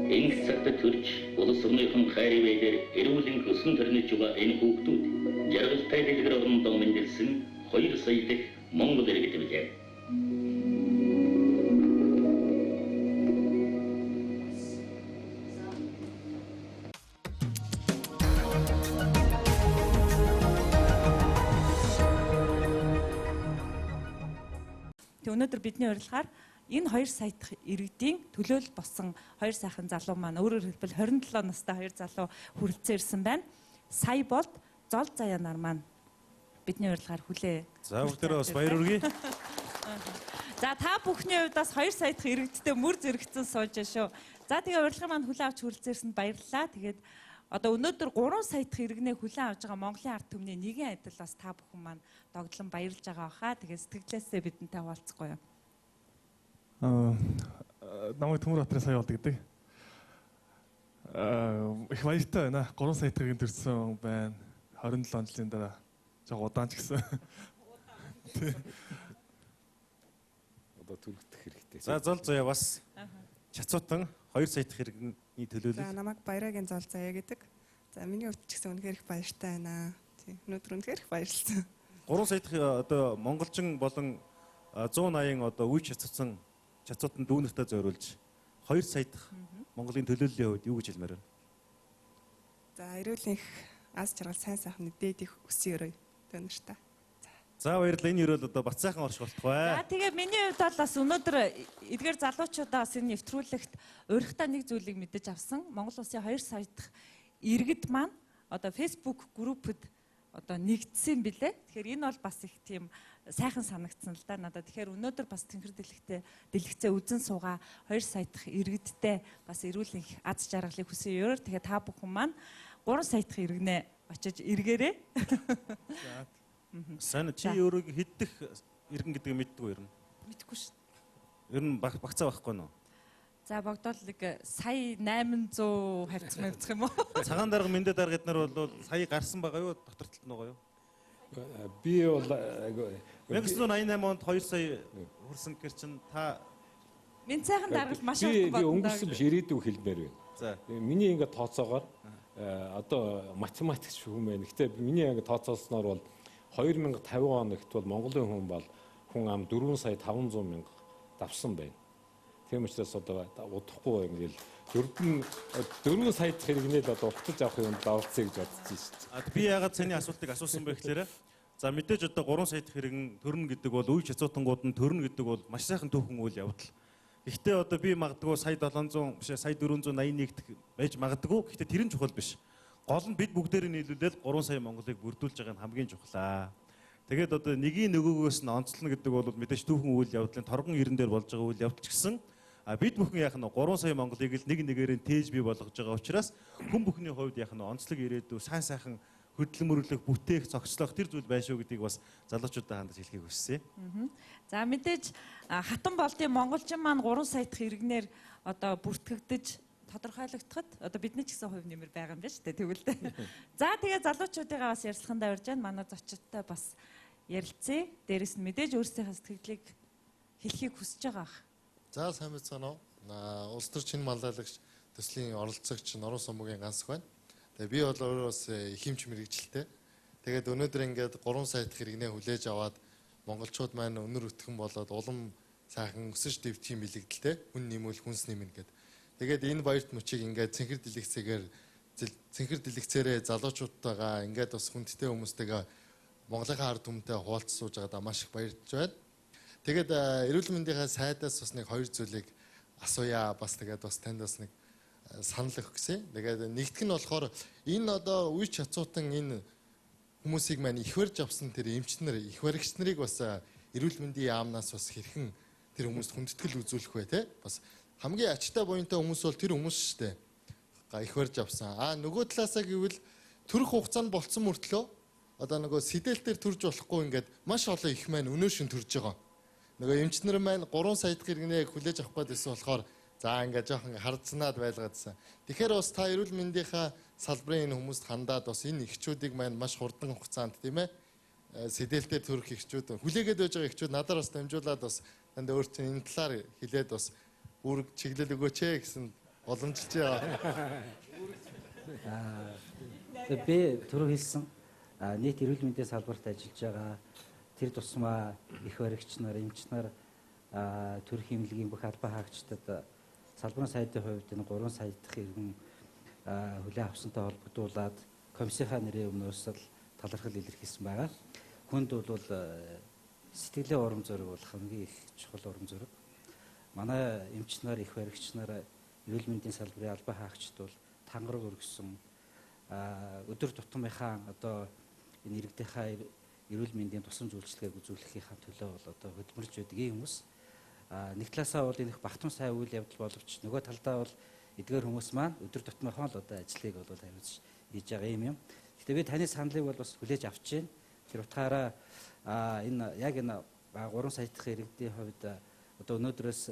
Инх цагт төрж улс орныхон хайрын вэдэр эрүүлийн хөсөн төрнөж байгаа энэ хүүхдүүд жаргалтай дэлгэр орондоо мэндэлсэн 2 сая дахь Монгол иргэд билээ. Тэг өнөөдөр бидний урилгаар энэ 2 сая дахь иргэдийн төлөөлөл болсон хоёр сайхан залуу маань, өөрөөр хэлбэл 27 настай хоёр залуу хүрэлцэн ирсэн байна. Сая болд Зол Заяа нар маань бидний урилгаар хүлээ. За, бүгдээрээ бас баяр хүргэе. За, та бүхний хувьд бас 2 сая дахь иргэдтэй мөр зэрэгцэн сууж шүү. За, тэгээ урилгын маань хүлээн авч хүрэлцэн ирсэнд баярлалаа. Тэгээд одоо өнөөдөр 3 сая дахь иргэнээ хүлээн авч байгаа Монголын ард түмний нэгэн адил бас та бүхэн маань догдлон баярлж байгаа баха. Тэгээд сэтгэлээсээ бидэнтэй хуваалцахгүй юу? Намайг Төмөр Баатарын сая болд гэдэг. Их баяртай байна. 3 сая дахь иргэн төрсэн байна. 27 жилийн дараа жоо удаан ч гэсэн. Одоо төрөгдөх хэрэгтэй. За, Зол Заяа бас чацуутан 2 сая дахь иргэний төлөөлөл. За, намайг Баярагийн Зол Заяа гэдэг. За, миний хувьд ч гэсэн үнэхээр их баяртай байна. Тийм, өнөөдөр үнэхээр их баярлсан. 3 сая дахь одоо монголчин болон 180 одоо үе чацуутсан чацуутан дүүнертэй зориулж 2 сая дахь Монголын төлөөллийн хувьд юу гэж хэлмээр байна? За, эрүүл их аз жаргал сайн сайхны дээд их өсөн өрөө дүүнертэй. За. За баярлалаа. Энэ ерөөл одоо бат сайхан орших болтугай. За тэгээ миний хувьд бол бас өнөөдөр эдгээр залуучуудаа бас энэ нэвтрүүлэгт урихтаа нэг зүйлийг мэдэж авсан. Монгол улсын 2 сая дахь иргэд маань одоо Facebook группэд одоо нэгдсэн билээ. Тэгэхээр энэ бол бас их тийм сайхан санагдсан л да надад. Тэгэхээр өнөөдөр бас тэнхэр дэлхтэй дэлгэцээ үзэн суугаа 2 сая дахь иргэдтэй бас эрүүл их аз жаргалыг хүсэн ёроор тэгээ та бүхэн маань 3 сая дахь иргэнэ очиж эргээрээ. За. Сайн чи өөрийгөө хэддэх иргэн гэдгийг мэддэг үү ер нь? Мэдгүй шүү. Ер нь багцаа байхгүй нөө. За богдол нэг сая 800 хавцсан мавцах юм уу? Цагаан дарга мэндэ дарга эднэр бол сая гарсан байгаа юу? Дотор талд нь байгаа юу? Би бол 1988 онд 2 сая хүрсэн гэр чин та Минь сайхан даргал маш хурдан бодсон. Би өнгөрсөн биш ирээдүйг хэлмээр байна. За. Миний ингээ тооцоогоор одоо математикч хүн байна. Гэтэ миний ингээ тооцоолсноор бол 2050 оногт бол Монголын хүн бол хүн ам 4 сая 500 мянга давсан байна. Тийм учраас одоо удахгүй ингээл 4 сая дахь иргэнээ л одоо угтаж авах юмд оролцъё гэж бодож шээ. Би яагаад саний асуултыг асуусан бэ гэхээр за мэдээж одоо 3 сая дахь иргэн төрнө гэдэг бол үе чацуутангууд нь төрнө гэдэг бол маш сайхан түүхэн үйл явдал. Гэхдээ одоо би магадгүй сая 700 биш сая 481 дэх байж магадгүй. Гэхдээ тэр нь чухал биш. Гол нь бид бүгдээрээ нийлүүлэл 3 сая Монголыг бүрдүүлж байгаа нь хамгийн чухлаа. Тэгээд одоо нэгийн нөгөөгөөс нь онцлно гэдэг бол мэдээж түүхэн үйл явдлын торгон ирэн дээр болж байгаа үйл явдал ч гэсэн бид бүхэн яах нь 3 сая Монголыг л нэг нэгээрээ тээж бий болгож байгаа учраас хүн бүхний хувьд яах нь онцлог ирээдүй сайн сайхан хөдөлмөрлөх, бүтээх, зохицлох тэр зүйл байна шүү гэдгийг бас залуучуудаа хандаж хэлхийг хүссэн. За мэдээж хатан болдын монголчин маань 3 сая дахь иргэнээр одоо бүртгэгдэж тодорхойлогдоход одоо бидний ч гэсэн хувь нэмэр байгаа юм байна шүү дээ тэгвэл дээ. За тэгээ залуучуудыгаа бас ярилцахандаа урьж байна. Манай зочидтой бас ярилцъя. Дээрэс нь мэдээж өөрсдийнхээ сэтгэлийг хэлхийг хүсэж байгаа бах. За сайн байцгаана уу. Улс төр чин маллайлагч төслийн оролцогч Норон сумгийн гансах байна. Тэгээ би бол өөрөө бас их хэмч мэрэгчлээ. Тэгээд өнөөдөр ингээд 3 сая дахь иргэнээ хүлээж аваад монголчууд маань өнөр өтгөн болоод улам сайхан өсөж дэвтэх юм билэгдэлтэй. Хүн нэмвэл хүнс нэмнэ гэдэг. Тэгээд энэ баярт мөчийг ингээд цэнхэр дэлгэцээгээр цэнхэр дэлгэцээрээ залуучуудтайгаа ингээд бас хүндтэй хүмүүстэйгээ Монголынхаа ард түмэнтэй хуваалцсан сууж байгаадаа маш их баярлж байна. Тэгээд эрүүл мэндийнхээ сайдаас бас нэг хоёр зүйлийг асууя. Бас тэгээд бас танд бас нэг санал өгөх гэсэн. Тэгээд нэгдэх нь болохоор энэ одоо үе чацуутан энэ хүмүүсийг маань их барьж авсан тэр эмч нар, их баригч нарыг бас эрүүл мэндийн яамнаас бас хэрхэн тэр хүмүүст хүндэтгэл үзүүлэх вэ те? Бас хамгийн ачтай буянтай хүмүүс бол тэр хүмүүс шүү дээ. Их барьж авсан. Аа нөгөө талаасаа гэвэл төрөх хугацаанд болцсон мөртлөө одоо нөгөө сэтэл дээр төрж болохгүй ингээд маш олон их маань өнөө шин төрж байгаа. Нөгөө эмч нар маань 3 сая дахь иргэнээ хүлээж авах гэдсэн болохоор за ингээд жоохон хардсанаад байлгаадсан. Тэгэхээр бас та эрүүл мэндийнхаа салбарын энэ хүмүүст хандаад бас энэ эхчүүдийг маань маш хурдан хугацаанд тийм сэтэл дээр төрөх эхчүүд хүлээгээд байж байгаа эхчүүд надаар бас дамжуулаад бас танд өөр чинь энэ талаар хэлээд бас үүрэг чиглэл өгөөч ээ гэсэн боломжилж байгаа. Би түрүү хэлсэн нийт эрүүл мэндийн салбарт ажиллаж байгаа тэр тусмаа их баригч нар, эмч нар, төрөх эмнэлгийн бүх албан хаагчдад салбарын сайдын хувьд энэ 3 сая дахь иргэн хүлээн авсантай холбогдуулаад комиссийнхаа нэрийн өмнөөс л талархал илэрхийлсэн байгаа. Хүнд бол сэтгэлийн урам зориг бол хамгийн их чухал урам зориг. Манай эмч нар, их баригч нар, эрүүл мэндийн салбарын албан хаагчид бол тангараг өргөсөн өдөр тутмынхаа одоо энэ иргэдийнхаа эрүүл мэндийн тусламж үйлчилгээг үзүүлэхийнхаа төлөө бол одоо хөдөлмөрлж байдаг ийм хүмүүс. Нэг талаасаа бол энэ их багтам сайн үйл явдал боловч нөгөө талдаа бол эдгээр хүмүүс маань өдөр тутмынхаа л одоо ажлыг бол хариуцж хийж байгаа юм. Гэхдээ би таны саналыг бол бас хүлээж авч байна. Тэр утгаараа энэ яг энэ 3 сая дахь иргэдийн хувьд одоо өнөөдрөөс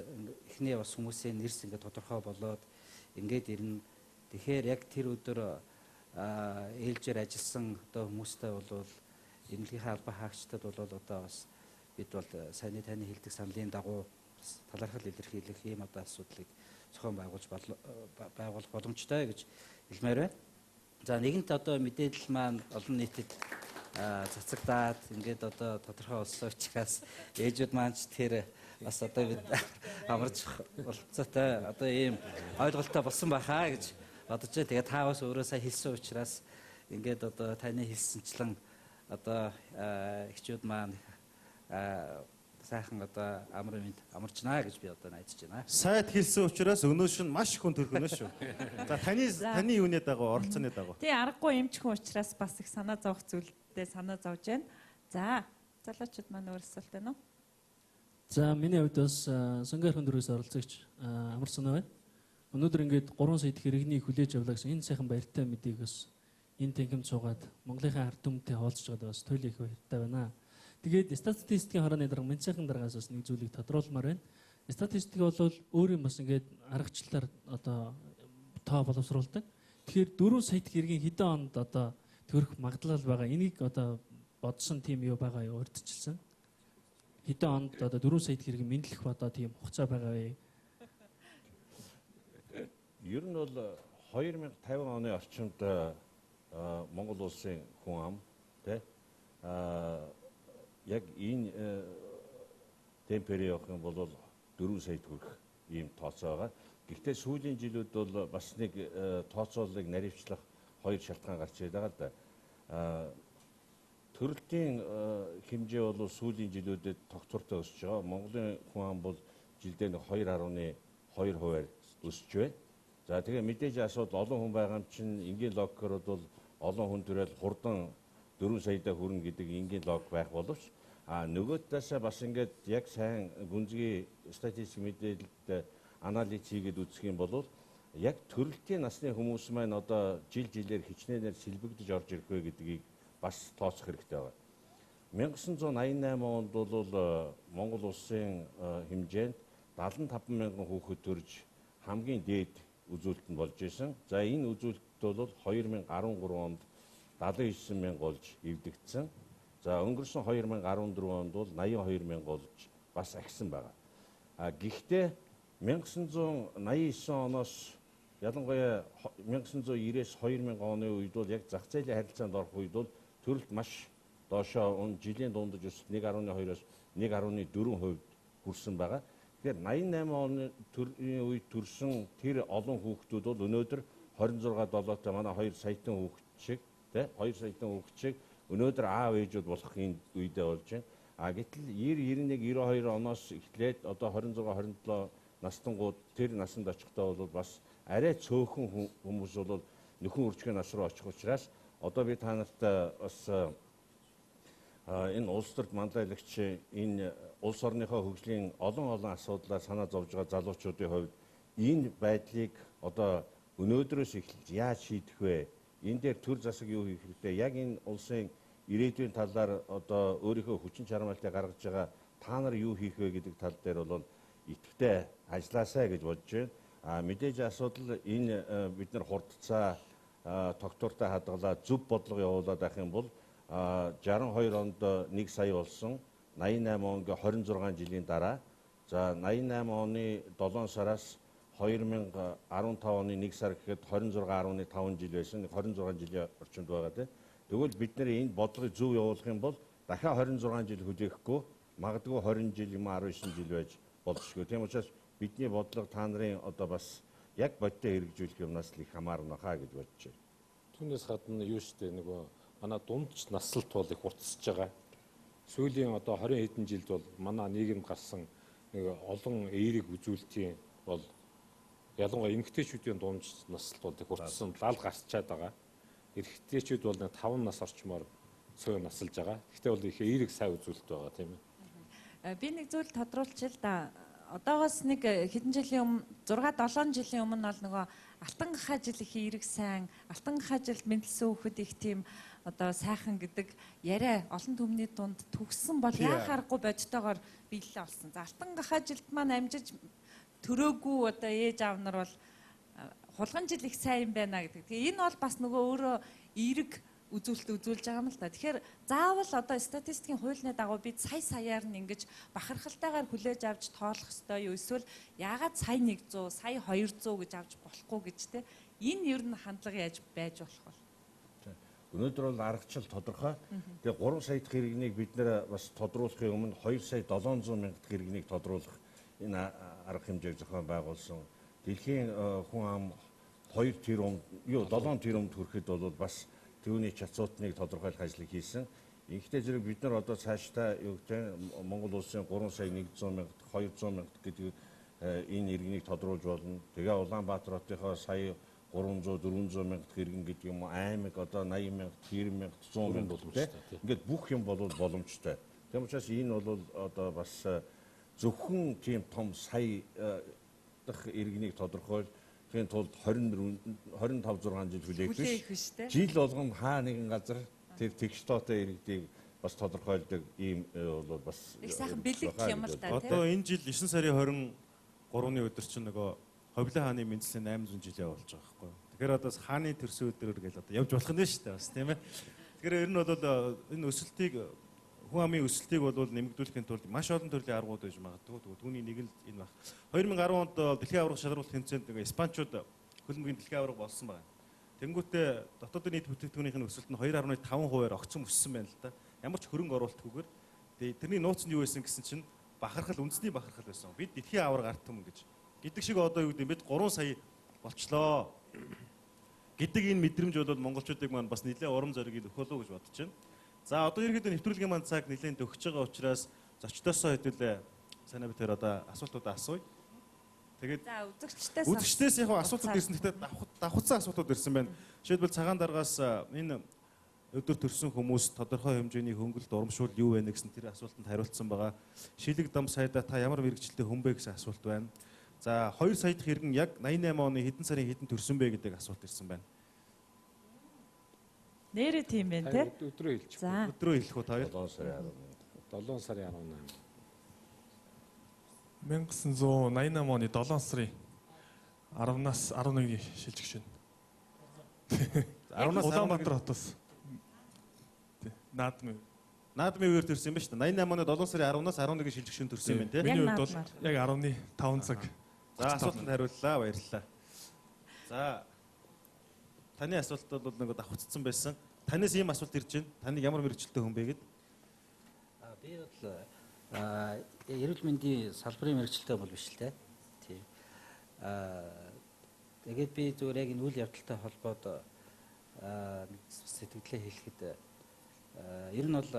эхний бас хүмүүсийн нэрс ингээд тодорхой болоод ингээд ирнэ. Тэгэхээр яг тэр өдөр ээлжээр ажилласан одоо хүмүүстэй бол эмнэлгийнхээ албан хаагчдад бол одоо бас бид бол саяны таны хэлдэг саналын дагуу бас талархал илэрхийлэх ийм одоо асуудлыг зохион байгуулж байгуулах боломжтой гэж хэлмээр байна. За нэгэнт одоо мэдээлэл маань олон нийтэд цацагдаад ингээд одоо тодорхой болсон учраас ээжүүд маань ч тэр бас одоо бид амарч болцоотой одоо ийм ойлголттой болсон байхаа гэж бодож байна. Тэгээ та бас өөрөө сая хэлсэн учраас ингээд одоо таны хэлсэнчлэн одоо эхчүүд маань сайхан одоо амар мэнд амарчнаа гэж би одоо найдаж байна. Сайд хэлсэн учраас өнөө шин маш их хүн төрхөнө шүү. За таны юуны дагуу оролцооны дагуу. Тий, аргагүй эмч хүн учраас бас их санаа зовох зүйлдээ санаа зовж байна. За, залуучууд маань өөр асуулт байна уу? За, миний хувьд бас Сонгор хүндрээс оролцогч амар санаа байна. Өнөөдөр ингээд 3 сая хэрэгнийг хүлээж авлаа гэсэн энэ сайхан баяртай мэдээг бас энэ танхимд суугаад Монголынхаа ард түмэнтэй хуваалцж байгаад бас туйлын их баяртай байна. Тэгээд статистикийн хорооны дарга Мэнцайхан даргаас бас нэг зүйлийг тодруулмаар байна. Статистик бол өөрийн бас ингээд аргачлалаар одоо тоо боловсруулдаг. Тэгэхээр 4 сая хэргийн хэдэн онд одоо төрөх магадлал байгаа. Энийг одоо бодсон тийм юу байгаа юу урьдчилсан. Хэдэн онд одоо 4 сая хэрэг мэдлэх одоо тийм хугацаа байгаа вэ? Ер нь бол 2050 оны орчимд Монгол улсын хүн ам тэ яг энэ темпээр явах юм бол 4 саяд хүрэх ийм тооцоо байгаа. Гэхдээ сүүлийн жилүүд бол бас нэг тооцооллыг наривчлах хоёр шалтгаан гарч ирээд байгаа л да. Төрөлтийн хэмжээ бол сүүлийн жилүүдэд тогтвортой өсөж байгаа. Монголын хүн ам бол жилдээ 2.2% өсөж байна. За тэгээ мэдээж асуудал олон хүн байгаа юм чинь энгийн логикоор бол олон хүн төрөл хурдан 4 саяда хүрнэ гэдэг энгийн логик байх боловч нөгөө талаасаа бас ингээд яг сайн гүнзгий статистик мэдээлэлд анализ хийгээд үзэх юм бол яг төрөлтийн насны хүмүүс маань одоо жил жилээр хичнээнээр сэлбэгдэж орж ирэх вэ гэдгийг бас тооцох хэрэгтэй байна. 1988 онд бол Монгол улсын хэмжээнд 75 мянган хүүхэд төрж хамгийн дээд үзүүлэлт нь болж исэн. За энэ үзүүлэлт бол 2013 онд 79 мянга болж эвдэгдсэн. За өнгөрсөн 2014 онд бол 82 мянга болж бас ахисан байгаа. А гэхдээ 1989 оноос ялангуяа 1990-ээс 2000 оны үед бол яг зах зээлийн харилцаанд орох үед бол төрөлт маш доошоо жилийн дундаж өсөлт 1.2-оос 1.4% хүрсэн байгаа. Тэгэхээр 88 оны төрлийн үед төрсэн тэр олон хүүхдүүд бол өнөөдөр 26 7-тай манай 2 саятан хүүхд шиг тий 2 саятан хүүхд шиг өнөөдөр аав ээжүүд болох энэ үедээ болж байна. А гэтэл 90 91 92 оноос эхлээд одоо 26 27 настангууд тэр насанд очихдоо бол бас арай цөөхөн хүмүүс бол нөхөн үржихэн нас руу очих учраас одоо би та нарт бас энэ улс төрд манлайлагч энэ улс орныхоо хөгжлийн олон олон асуудлаар санаа зовж байгаа залуучуудын хувьд энэ байдлыг одоо өнөөдрөөс эхэлж яаж шийдэх вэ? Энэ дээр төр засаг юу хийх хэрэгтэй? Яг энэ улсын ирээдүйн талаар одоо өөрийнхөө хүчин чармайлтыг гаргаж байгаа та нар юу хийх вэ гэдэг тал дээр бол идэвхтэй ажилласаа гэж бодож байна. А мэдээж асуудал энэ бид нар хурдцаа тогтвортой хадгалаа зөв бодлого явуулаад байх юм бол 62 онд 1 сая болсон, 88 он гэ 26 жилийн дараа, за 88 оны 7 сараас 2015 оны 1 сар гэхэд 26.5 жил байсан, 26 жилийн орчимд байгаа тийм. Тэгвэл бид нэр энэ бодлогыг зөв явуулах юм бол дахиад 26 жил хүлээхгүй, магадгүй 20 жил юм 19 жил байж болзошгүй. Тийм учраас бидний бодлого та нарын одоо бас яг бодиттой хэрэгжүүлэх юмнаас л их хамаарна хаа гэж бодож байна. Түүнээс гадна юу штэ нөгөө манай дундч наслалт бол их хурцсаж байгаа. Сүүлийн одоо 20 хэдэн жилд бол манай нийгэмд гарсан нэг олон эерэг үзүүлэлтийн бол ялангуяа эмэгтэйчүүдийн дундч наслалт бол их хурцсан лал гарчаад байгаа. Эрэгтэйчүүд бол 5 нас орчмоор цөөн насалж байгаа. Гэхдээ бол их эерэг сайн үзүүлэлт байгаа тийм ээ. Би нэг зүйл тодруулчих л да. Одоогоос нэг хэдэн жилийн өмнө 6 7 жилийн өмнө бол нөгөө алтан гахаа жил их эерэг сайн, алтан гахаа жилд мэдлсэн хүүхэд их тийм одоо сайхан гэдэг яриа олон түмний дунд төгссөн бол яа харахгүй бодтойгоор биелэлээ олсон. За алтан гахаа жилд маань амжиж төрөөгүй одоо ээж аав нар бол хулган жил их сайн юм байна гэдэг. Тэгээ энэ бол бас нөгөө өөрөө эерэг үзүүлэлт үзүүлж байгаа юм л да. Тэгэхээр заавал одоо статистикийн хуулийн дагуу бид сая саяар нь ингэж бахархалтайгаар хүлээж авч тоолох ёстой юу? Эсвэл яагаад сая 100, сая 200 гэж авч болохгүй гэж те. Энэ ер нь хандлага яаж байж болох вэ? Өнөөдөр бол аргачлал тодорхой. Тэгээ 3 сая дахь иргэнийг бид нэр бас тодруулахын өмнө 2 сая 700 мянга дахь иргэнийг тодруулах энэ арга хэмжээг зохион байгуулсан. Дэлхийн хүн ам 2 тэрбум, юу 7 тэрбумд хүрэхэд бол бас түүний чацуутныг тодорхойлох ажлыг хийсэн. Ингэхдээ зэрэг бид нар одоо цаашдаа юу гэдэг Монгол улсын 3 сая 100 мянга 200 мянга гэдэг энэ иргэнийг тодруулж болно. Тэгээ Улаанбаатар хотынхоо сая 300 400 мянга иргэн гэдэг юм уу, аймаг одоо 80 мянга, 90 мянга, 100 мянга боломжтой. Ингээд бүх юм бол боломжтой. Тийм учраас энэ бол одоо бас зөвхөн тийм том сая дахь иргэнийг тодорхойлж тийм тулд 24 25 6 жил хүлээх биш. Жил болгон хаа нэгэн газар тэр тэгш тоотой иргэдийг бас тодорхойлдог ийм бол бас их сайхан бэлэг юм л да. Одоо энэ жил 9 сарын 23-ны өдөр чинь нөгөө Ховлын хааны мэндэлсэн 800 жилээ болж байгаа байхгүй. Тэгэхээр одоо хааны төрсөн өдрөөр гэж одоо явж болох нь шүү дээ бас тийм ээ. Тэгэхээр ер нь бол энэ өсөлтийг хүн амын өсөлтийг бол нэмэгдүүлэхийн тулд маш олон төрлийн аргууд байж магадгүй. Түүний нэг нь энэ баг. 2010 онд дэлхийн аварга шалруулах тэмцээнд нэг испанчууд хөлбөмбөгийн дэлхийн аварга болсон байна. Тэнгүүтээ дотоодын нийт бүтээгдэхүүнийх нь өсөлт нь 2.5%-аар огцом өссөн байна л да. Ямар ч хөрөнгө оруулалтгүйгээр. Тэгээ тэрний нууц нь юу байсан гэсэн чинь бахархал, үндэсний бахархал байсан. Бид дэлхийн аварга ард түмэн гэж. Гэдэг шиг одоо юу гэдэг юм бид 3 сая болчлоо гэдэг энэ мэдрэмж бол монголчуудыг маань бас нэлээд урам зориг өгөх болов уу гэж бодож байна. За одоо ерөнхийдөө нэвтрүүлгийн маань цаг нэлээд төгсөж байгаа учраас зочдоосоо хэдүүлээ санаа битээр одоо асуултуудаа асууя. Тэгээд за үзэгчдээс үзэгчдээс яг асуултууд ирсэн. Гэхдээ давхцсан асуултууд ирсэн байна. Жишээлбэл цагаан даргаас энэ өдөр төрсэн хүмүүс тодорхой хэмжээний хөнгөлт урамшуул юу вэ гэсэн тэр асуултанд хариултсан байгаа. Шилэг дам сайдаа та ямар мэргэжилтэй хүн бэ гэсэн асуулт байна. За 2 сая дахь иргэн яг 88 оны хэдэн сарын хэдэн төрсөн бэ гэдэг асуулт ирсэн байна. Нэрээ тийм байна те. Өдрөө хэлчих. Өдрөө хэлэх үү та хоёр? 7 сарын 18. 7 сарын 18. 1988 оны 7 сарын 10-наас 11-ний шилжигч байна. 10-наас Улаанбаатар хотоос. Наадмын. Наадмын үеэр төрсөн юм ба шүү дээ. 88 оны 7 сарын 10-наас 11-ний шилжигч төрсөн юм байна те. Миний хувьд бол яг 10-ны 5 цаг. За асуултанд хариуллаа, баярлалаа. За таны асуулт бол нэг давхцсан байсан. Танаас ийм асуулт ирж байна. Таныг ямар мэргэжилтэй хүн бэ гэд? Би бол эрүүл мэндийн салбарын мэргэжилтэй бол биш л дээ. Тийм. Тэгээд би зүгээр яг энэ үйл явдалтай холбоод сэтгэлдээ хэлэхэд ер нь бол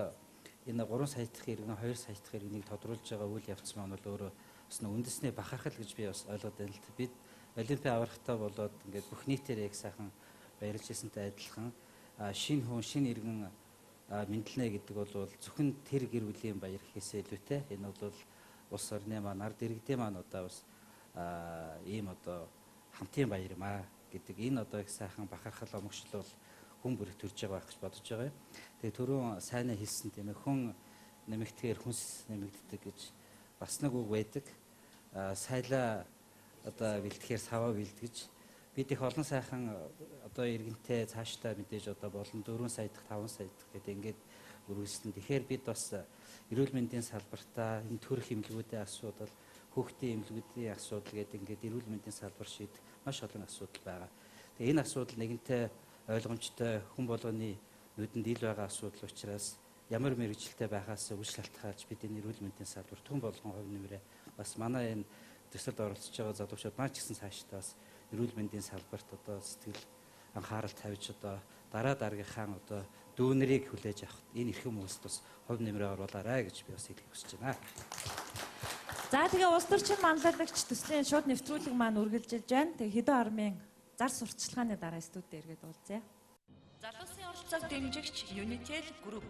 энэ 3 сая дахь иргэн 2 сая дахь иргэнийг тодруулж байгаа үйл явц маань бол өөрөө бас нэг үндэсний бахархал гэж би бас ойлгоод байна л да. Бид олимпийн аваргатай болоод ингээд бүх нийтээр яг сайхан баярлж ирсэнтэй адилхан шинэ хүн, шинэ иргэн мэдлэнэ гэдэг бол зөвхөн тэр гэр бүлийн баяр гэхээсээ илүүтэй энэ бол улс орны маань ард иргэдийн маань одоо бас ийм одоо хамтын баяр юм аа гэдэг энэ одоо их сайхан бахархал омогшил бол хүн бүрэг төрж байгаа байх гэж бодож байгаа юм. Тэгээ түрүүн сайнаа хэлсэн тийм ээ хүн нэмэгдэхээр хүнс нэмэгддэг гэж бас нэг үг байдаг. Сайлаа одоо бэлтгэхээр саваа бэлтгэж бид их олон сайхан одоо иргэнтэй цаашдаа мэдээж одоо болон 4 сая дахь 5 сая дахь гэдэг ингээд үргэлжлэн. Тэгэхээр бид бас эрүүл мэндийн салбартаа энэ төрөх эмнэлгүүдийн асуудал, хүүхдийн эмнэлгүүдийн асуудал гэдэг ингээд эрүүл мэндийн салбар шийдэх маш олон асуудал байгаа. Тэгээ энэ асуудал нэгэнтээ ойлгомжтой хүн болгоны нүдэнд ил байгаа асуудал учраас ямар мэргэжилтэй байхаас үл шалтгаалж бид энэ эрүүл мэндийн салбарт хүн болгон хувь нэмрээ бас манай энэ төсөлд оролцож байгаа залуучууд маань ч гэсэн цаашдаа бас эрүүл мэндийн салбарт одоо сэтгэл анхаарал тавьж одоо дараа дараагийнхаа одоо дүүнэрийг хүлээж авах энэ эрхэм хүмүүст бас хувь нэмрээ оруулаарай гэж би бас хэлхийг хүсэж байна. За тэгээ улс төрчин манлайлагч төслийн шууд нэвтрүүлэг маань үргэлжилж байна. Тэгээ хэдэн армын зар сурталчилгааны дараа студид эргээд уулзъя. Залуусын оролцоог дэмжигч Unitel Group.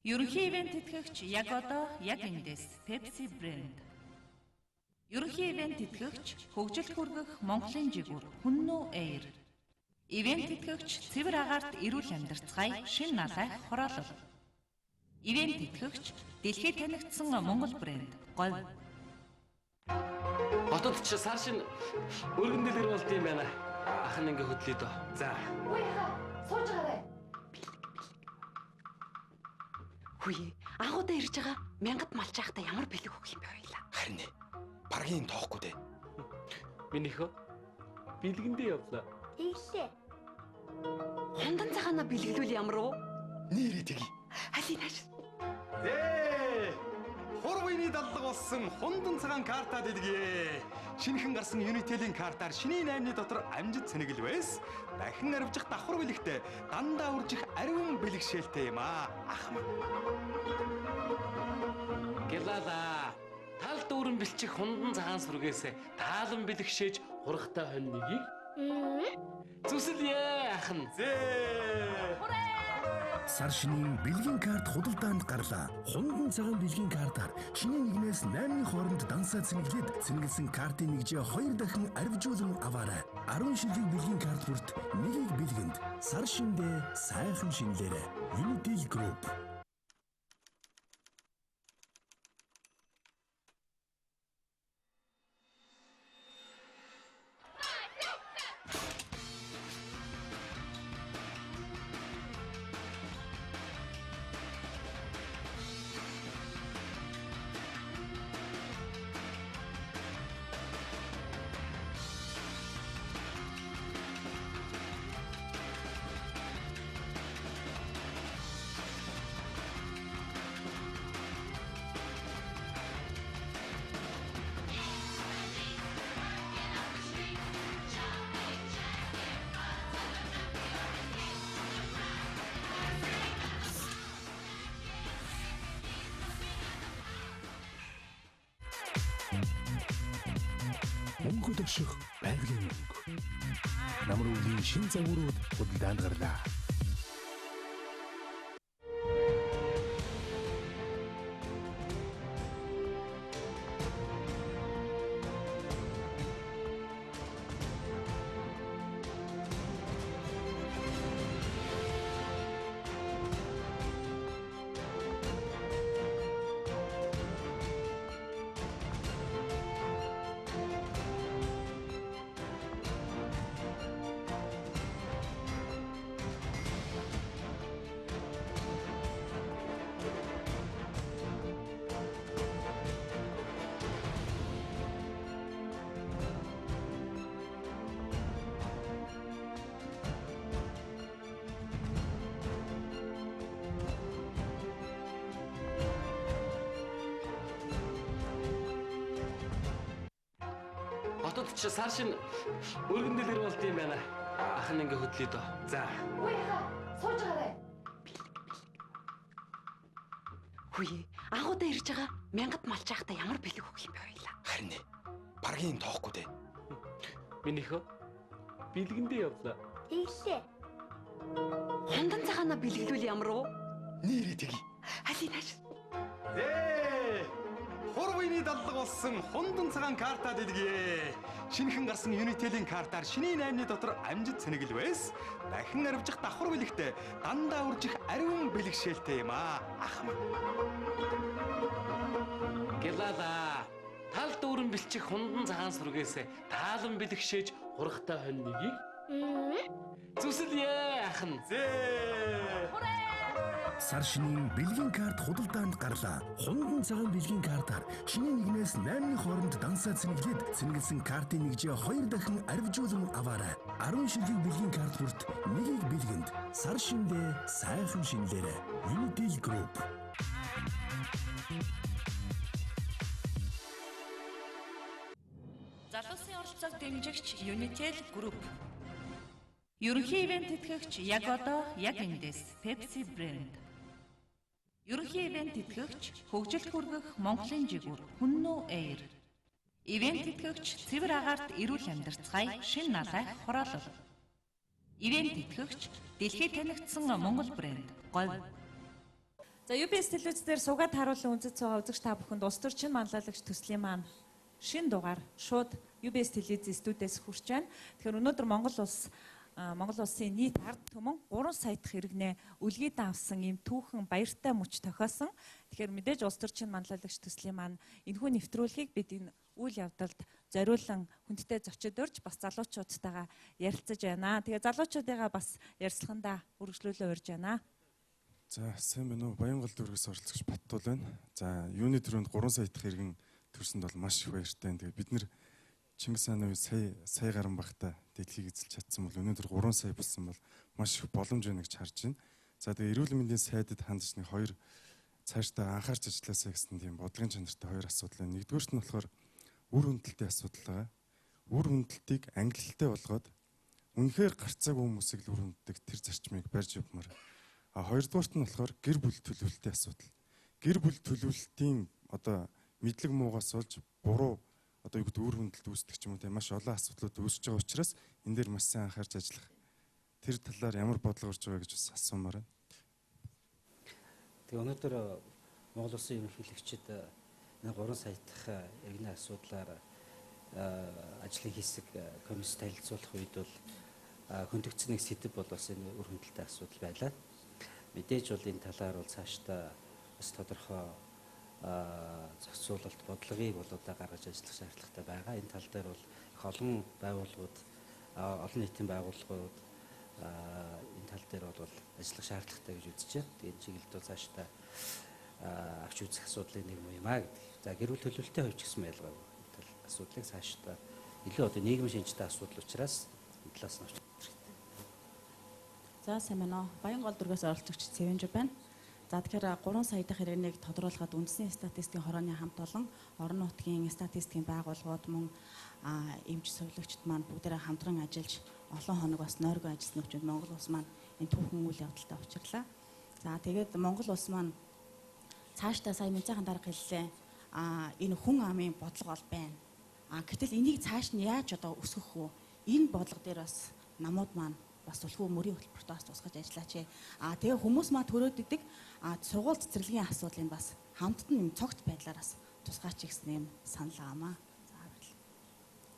Ерөнхий ивент тэтгэгч яг одоо яг эндээс Pepsi брэнд. Ерөнхий ивент тэтгэгч хөгжилт хүргэх Монголын жигүүр Хүннү Air. Ивент тэтгэгч цэвэр агаарт эрүүл амьдарцгаая шин налай хороолол. Ивент тэтгэгч дэлхийд танигдсан Монгол брэнд Говь. Хотод ч сар шин өргөн дэлгэр болд юм байна. Ах нь ингээ хөдлөе дөө. За. Үгүй яха. Сууж байгаарай. Хүйе, анх удаа ирж байгаа мянгад малчаахта ямар бэлэг өгөх юм бэ хоёлаа. Харин ээ. Баргийн тоохгүй дээ. Минийхөө бэлгэндээ явлаа. Тэглээ. Хундан цагаана бэлгэлүүл ямар уу? Нэрээ тэгье. Алин нааш. Ээ. Хур үений даллаг болсон хундан цагаан карта дэлгээ. Шинэхэн гарсан Unitel-ийн картаар шинийн 8-ны дотор амжид цэнэглвэс дахин арвжих давхар бэлэгтэй дандаа үржих ариун бэлэгшээлтэй юм аа. Ах маань. Гэлала. Тал дүүрэн бэлчих хундан цагаан сүргээс таалан бэлэгшээж хурагтай хонь нэгийг зүсэлье ах нь. Зээ. Сар шинийн бэлгийн карт худалдаанд гарлаа. Хундан цагаан бэлгийн картаар шинийн 1-ээс 8-ны хооронд дансаа цэнэглээд цэнэглэсэн картын нэгжээ 2 дахин арвижуулан аваарай. 10 ширхэг бэлгийн карт бүрт нэгийг бэлгэнд. Сар шиндээ сайхан шинэлээрэй. Unitel Group. Мөнгө өдөрших байгалийн мөнгө. Намар өвлийн шин загварууд худалдаанд гарлаа. Хотод чи сар шин өргөн дэлгэр болд юм байна. Ах нь ингээ хөдлөе дөө. За. Үгүй яха, сууж байгаарай. Хүүе, анхудаа ирж байгаа мянгад малчаахта ямар бэлэг өгөх юм бэ хоёлаа. Харин ээ. Баргийн тоохгүй дээ. Минийхөө бэлгэндээ явлаа. Тэглээ. Хундан цагаанаа бэлгэлвэл ямар уу? Нэрээ тэгье. Алин нааш. Зээ. Хурвыны даллаг болсон хундан цагаан карта дэлгэе. Шинэхэн гарсан Unitel-ийн картаар шинийн 8-ны дотор амжид цэнэглвэс дахин арвжих давхар бэлэгтэй дандаа үржих ариун бэлэгшээлтэй юм аа. Ах маань. Гэлала. Тал дүүрэн бэлчих хундан цагаан сүргээс таалан бэлэгшээж хурагтай хонь нэгийг зүсэлье ах нь. Зээ. Сар шинийн бэлгийн карт худалдаанд гарлаа. Хундан цагаан бэлгийн картаар шинийн 1-ээс 8-ны хооронд дансаа цэнэглээд цэнэглэсэн картын нэгжээ 2 дахин арвижуулан аваарай. 10 ширхэг бэлгийн карт бүрт нэгийг бэлгэнд. Сар шиндээ сайхан шинэлээрэй. Unitel Group. Залуусын оролцоог дэмжигч Unitel Group. Ерөнхий ивент тэтгэгч яг одоо яг эндээс Pepsi брэнд. Ерөнхий ивент тэтгэгч хөгжилт хүргэх Монголын жигүүр Хүннү Air. Ивент тэтгэгч цэвэр агаарт эрүүл амьдарцгаая шин налай хороолол. Ивент тэтгэгч дэлхийд танигдсан Монгол брэнд Говь. За UBS телевиз дээр сугаад харуулсан үнцэд суугаа үзэгч та бүхэнд улс төрчин манлайлагч төслийн маань шин дугаар шууд UBS телевизийн студиэс хүрч байна. Тэгэхээр өнөөдөр Монгол улсын нийт ард түмэн 3 сая дахь иргэнээ үлгийдэн авсан ийм түүхэн баяртай мөч тохиосон. Тэгэхээр мэдээж улс төрчин манлайлагч төслийн маань энэхүү нэвтрүүлгийг бид энэ үйл явдалд зориулан хүндтэй зочид урьж бас залуучуудтайгаа ярилцаж байна. Тэгээ залуучуудыгаа бас ярилцлагандаа үргэлжлүүлээ урьж байна. За сайн байна уу? Баянгол дүүргээс оролцогч Баттуул байна. За юуны түрүүнд 3 сая дахь иргэн төрсөнд бол маш их баяртай. Тэгээ бид нэр Чингис хааны үед сая гарan багтаа дэлхийг эзэлж чадсан бол өнөөдөр 3 сая болсон бол маш их боломж байна гэж харж байна. За тэгээ эрүүл мэндийн сайдад хандж нэг хоёр цаашдаа анхаарч ажилласаа гэсэн тийм бодлогын чанартай хоёр асуудал байна. Нэгдүгээрт нь болохоор Үр хүндлэлтийн асуудал байгаа. Үр хүндлэлтийг ангилалтай болгоод үнэхээр гарцаагүй хүмүүсийг л үр хүнддэг тэр зарчмыг барьж явмаар. А хоёрдугаарт нь болохоор гэр бүл төлөвлөлтийн асуудал. Гэр бүл төлөвлөлтийн одоо мэдлэг муугаас болж буруу одоо юу гэдэг үр хүндлэлт үүсдэг ч юм уу тийм маш олон асуудлууд үүсэж байгаа учраас энэ дээр маш сайн анхаарч ажиллах. Тэр талаар ямар бодлого гарч байгаа гэж бас асуумаар байна. Тэгээ өнөөдөр Монгол Улсын ерөнхийлөгчид энэ 3 сая дахь иргэний асуудлаар ажлын хэсэг комисс танилцуулах үед бол хөндөгдсөн нэг сэдэв бол бас энэ үр хүндлэлтэй асуудал байлаа. Мэдээж бол энэ талаар бол цаашдаа бас тодорхой зохицуулалт бодлогыг бол одоо гаргаж ажиллах шаардлагатай байгаа. Энэ тал дээр бол их олон байгууллагууд, олон нийтийн байгууллагууд энэ тал дээр бол ажиллах шаардлагатай гэж үзэж байна. Тэгээд энэ чиглэлд бол цаашдаа авч үзэх асуудлын нэг юм аа гэдэг. За гэр бүл төлөвлөлтийн хувьд ч гэсэн ялгаагүй. Энэ тал асуудлыг цаашдаа илүү одоо нийгмийн шинжтэй асуудал учраас энэ талаас нь авч хэрэгтэй. За сайн байна уу. Баянгол дүүргээс оролцогч Цэвэнж байна. За тэгэхээр 3 сая дахь иргэнийг тодруулахад үндэсний статистикийн хорооны хамт олон орон нутгийн статистикийн байгууллагууд мөн эмч сувилагчид маань бүгдээрээ хамтран ажиллаж олон хоног бас нойргүй ажилласны хүчинд Монгол улс маань энэ түүхэн үйл явдалтай учирлаа. За тэгээд Монгол улс маань цаашдаа сая Мэнцайхан дарга хэллээ. Энэ хүн амын бодлого бол байна. Гэтэл энийг цааш нь яаж одоо өсгөх вэ? Энэ бодлого дээр бас намууд маань бас түлхүү мөрийн хөтөлбөртөө бас тусгаж ажиллаач. Тэгээ хүмүүс маа төрөөд идэг сургууль цэцэрлэгийн асуудлыг бас хамтд нь юм цогт байдлаар бас тусгаач гэсэн юм санал аамаа. За баярлалаа.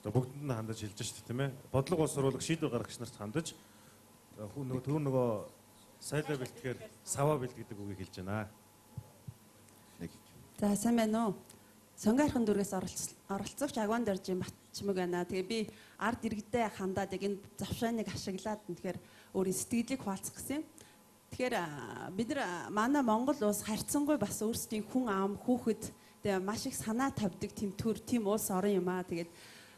За бүгдэнд нь хандаж хэлж шүү дээ, тийм ээ. Бодлого боловсруулах шийдвэр гаргагч нарт хандаж нөгөө түр нөгөө сайлаа бэлтгэхээр саваа бэлт гэдэг үгийг хэлж байна. Нэг. За сайн байна уу? Сонгойрхон дүүргээс оролцогч Агван Доржийн Батчмаг байна. Тэгээ би ард иргэдээ хандаад яг энэ завшааныг ашиглаад тэгэхээр өөрийн сэтгэлийг хуваалцах гэсэн юм. Тэгэхээр бид нар манай Монгол улс харьцангуй бас өөрсдийн хүн ам хүүхэд тэгээ маш их санаа тавьдаг тийм төр тийм улс орон юм аа. Тэгээд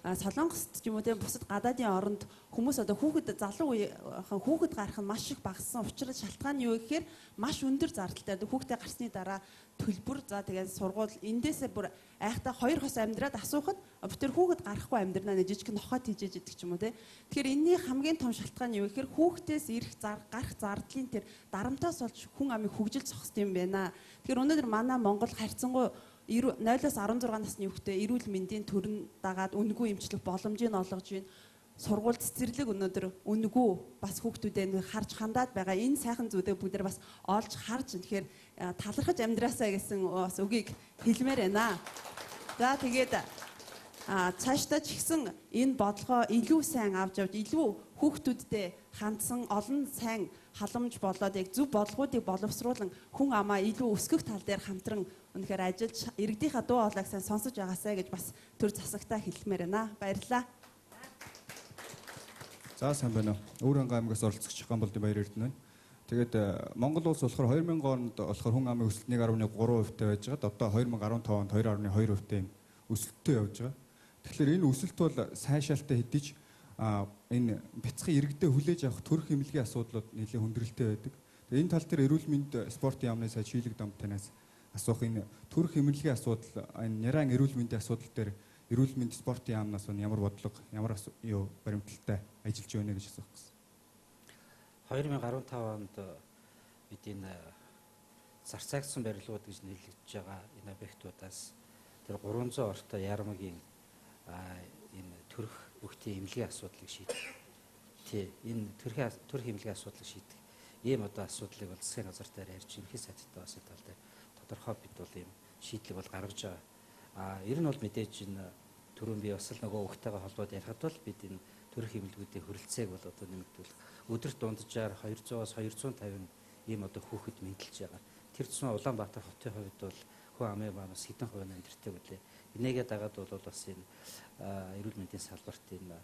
Солонгост ч юм уу тийм бусад гадаадын оронд хүмүүс одоо хүүхэд залуу үеийнхэн хүүхэд гарах нь маш их багассан. Учир шалтгаан нь юу гэхээр маш өндөр зардалтай. Хүүхдээ гарсны дараа төлбөр за тэгээд сургууль эндээсээ бүр айхтаа 2 хос амьдраад асуухад битэр хүүхэд гарахгүй амьдрнаа нэ жижиг нохоо тийжээж идэг ч юм уу те. Тэгэхээр энэний хамгийн том шалтгаан нь юу гэхээр хүүхдээс ирэх гарах зардлын тэр дарамтаас болж хүн амын хөгжил зогсд юм байна. Тэгэхээр өнөөдөр манай Монгол харьцангуй 0-аас 16 насны хүүхдээ эрүүл мэндийн төрн дагаад үнэгүй эмчлэх боломжийг олгож байна. Сургууль цэцэрлэг өнөөдөр үнэгүй бас хүүхдүүдэд харж хандаад байгаа. Энэ сайхан зүйлийг бүгд бас олж харж тэгэхээр талархаж амьдраасаа гэсэн бас үгийг хэлмээр байна. За тэгээд цаашдаа ч гэсэн энэ бодлогоо илүү сайн авч явж илүү хүүхдүүдтэй хандсан олон сайн халамж болоод яг зөв бодлогоодыг боловсруулан хүн амаа илүү өсгөх тал дээр хамтран үнэхээр ажиллаж иргэдийнхаа дуу хоолойг сайн сонсож байгаасай гэж бас төр засагтаа хэлмээр байна. Баярлалаа. За сайн байна уу. Өвөр аймагаас оролцогч Гамболдын Баяр Эрдэнэ байна. Тэгээд Монгол улс болохоор 2000 онд болохоор хүн амын өсөлт 1.3% байж байгаад одоо 2015 онд 2.2% юм өсөлттэй явж байгаа. Тэгэхээр энэ өсөлт бол сайшаалтай хэдий ч энэ бяцхан иргэдээ хүлээж авах төрөх эмнэлгийн асуудлууд нэлээд хүндрэлтэй байдаг. Тэгээд энэ тал дээр эрүүл мэнд спортын яамны сайд Шийлэг Дамб танаас асуух энэ төрөх эмнэлгийн асуудал энэ нярайн эрүүл мэндийн асуудал дээр эрүүл мэнд спортын яамнаас ямар бодлого ямар юу баримталтай ажиллаж байна гэж асуух гэсэн. 2015 онд бид энэ зарцаагдсан барилгууд гэж нэрлэгдэж байгаа энэ объектуудаас тэр 300 ортой ярмагийн энэ төрөх өгтийн эмнэлгийн асуудлыг шийдэх. Тий, энэ төрөх эмнэлгийн асуудлыг шийдэх. Ийм одоо асуудлыг бол засгийн газар дээр ярьж ерөнхий сайдтай бас энэ тал дээр тодорхой бид бол ийм шийдлийг бол гаргаж байгаа. Ер нь бол мэдээж энэ түрүүн би бас л нөгөө өгтэйгээ холбоод ярихад бол бид энэ төрөх эмнэлгүүдийн хөрөлцөөг бол одоо нэмэгдүүлэх. Өдөрт дунджаар 200-аас 250 ийм одоо хүүхэд мэндэлж байгаа. Тэр тусмаа Улаанбаатар хотын хувьд бол хүн амын маань бас хэдэн хувийн амьдртай үлээ. Энийгээ дагаад бол бас энэ эрүүл мэндийн салбарт энэ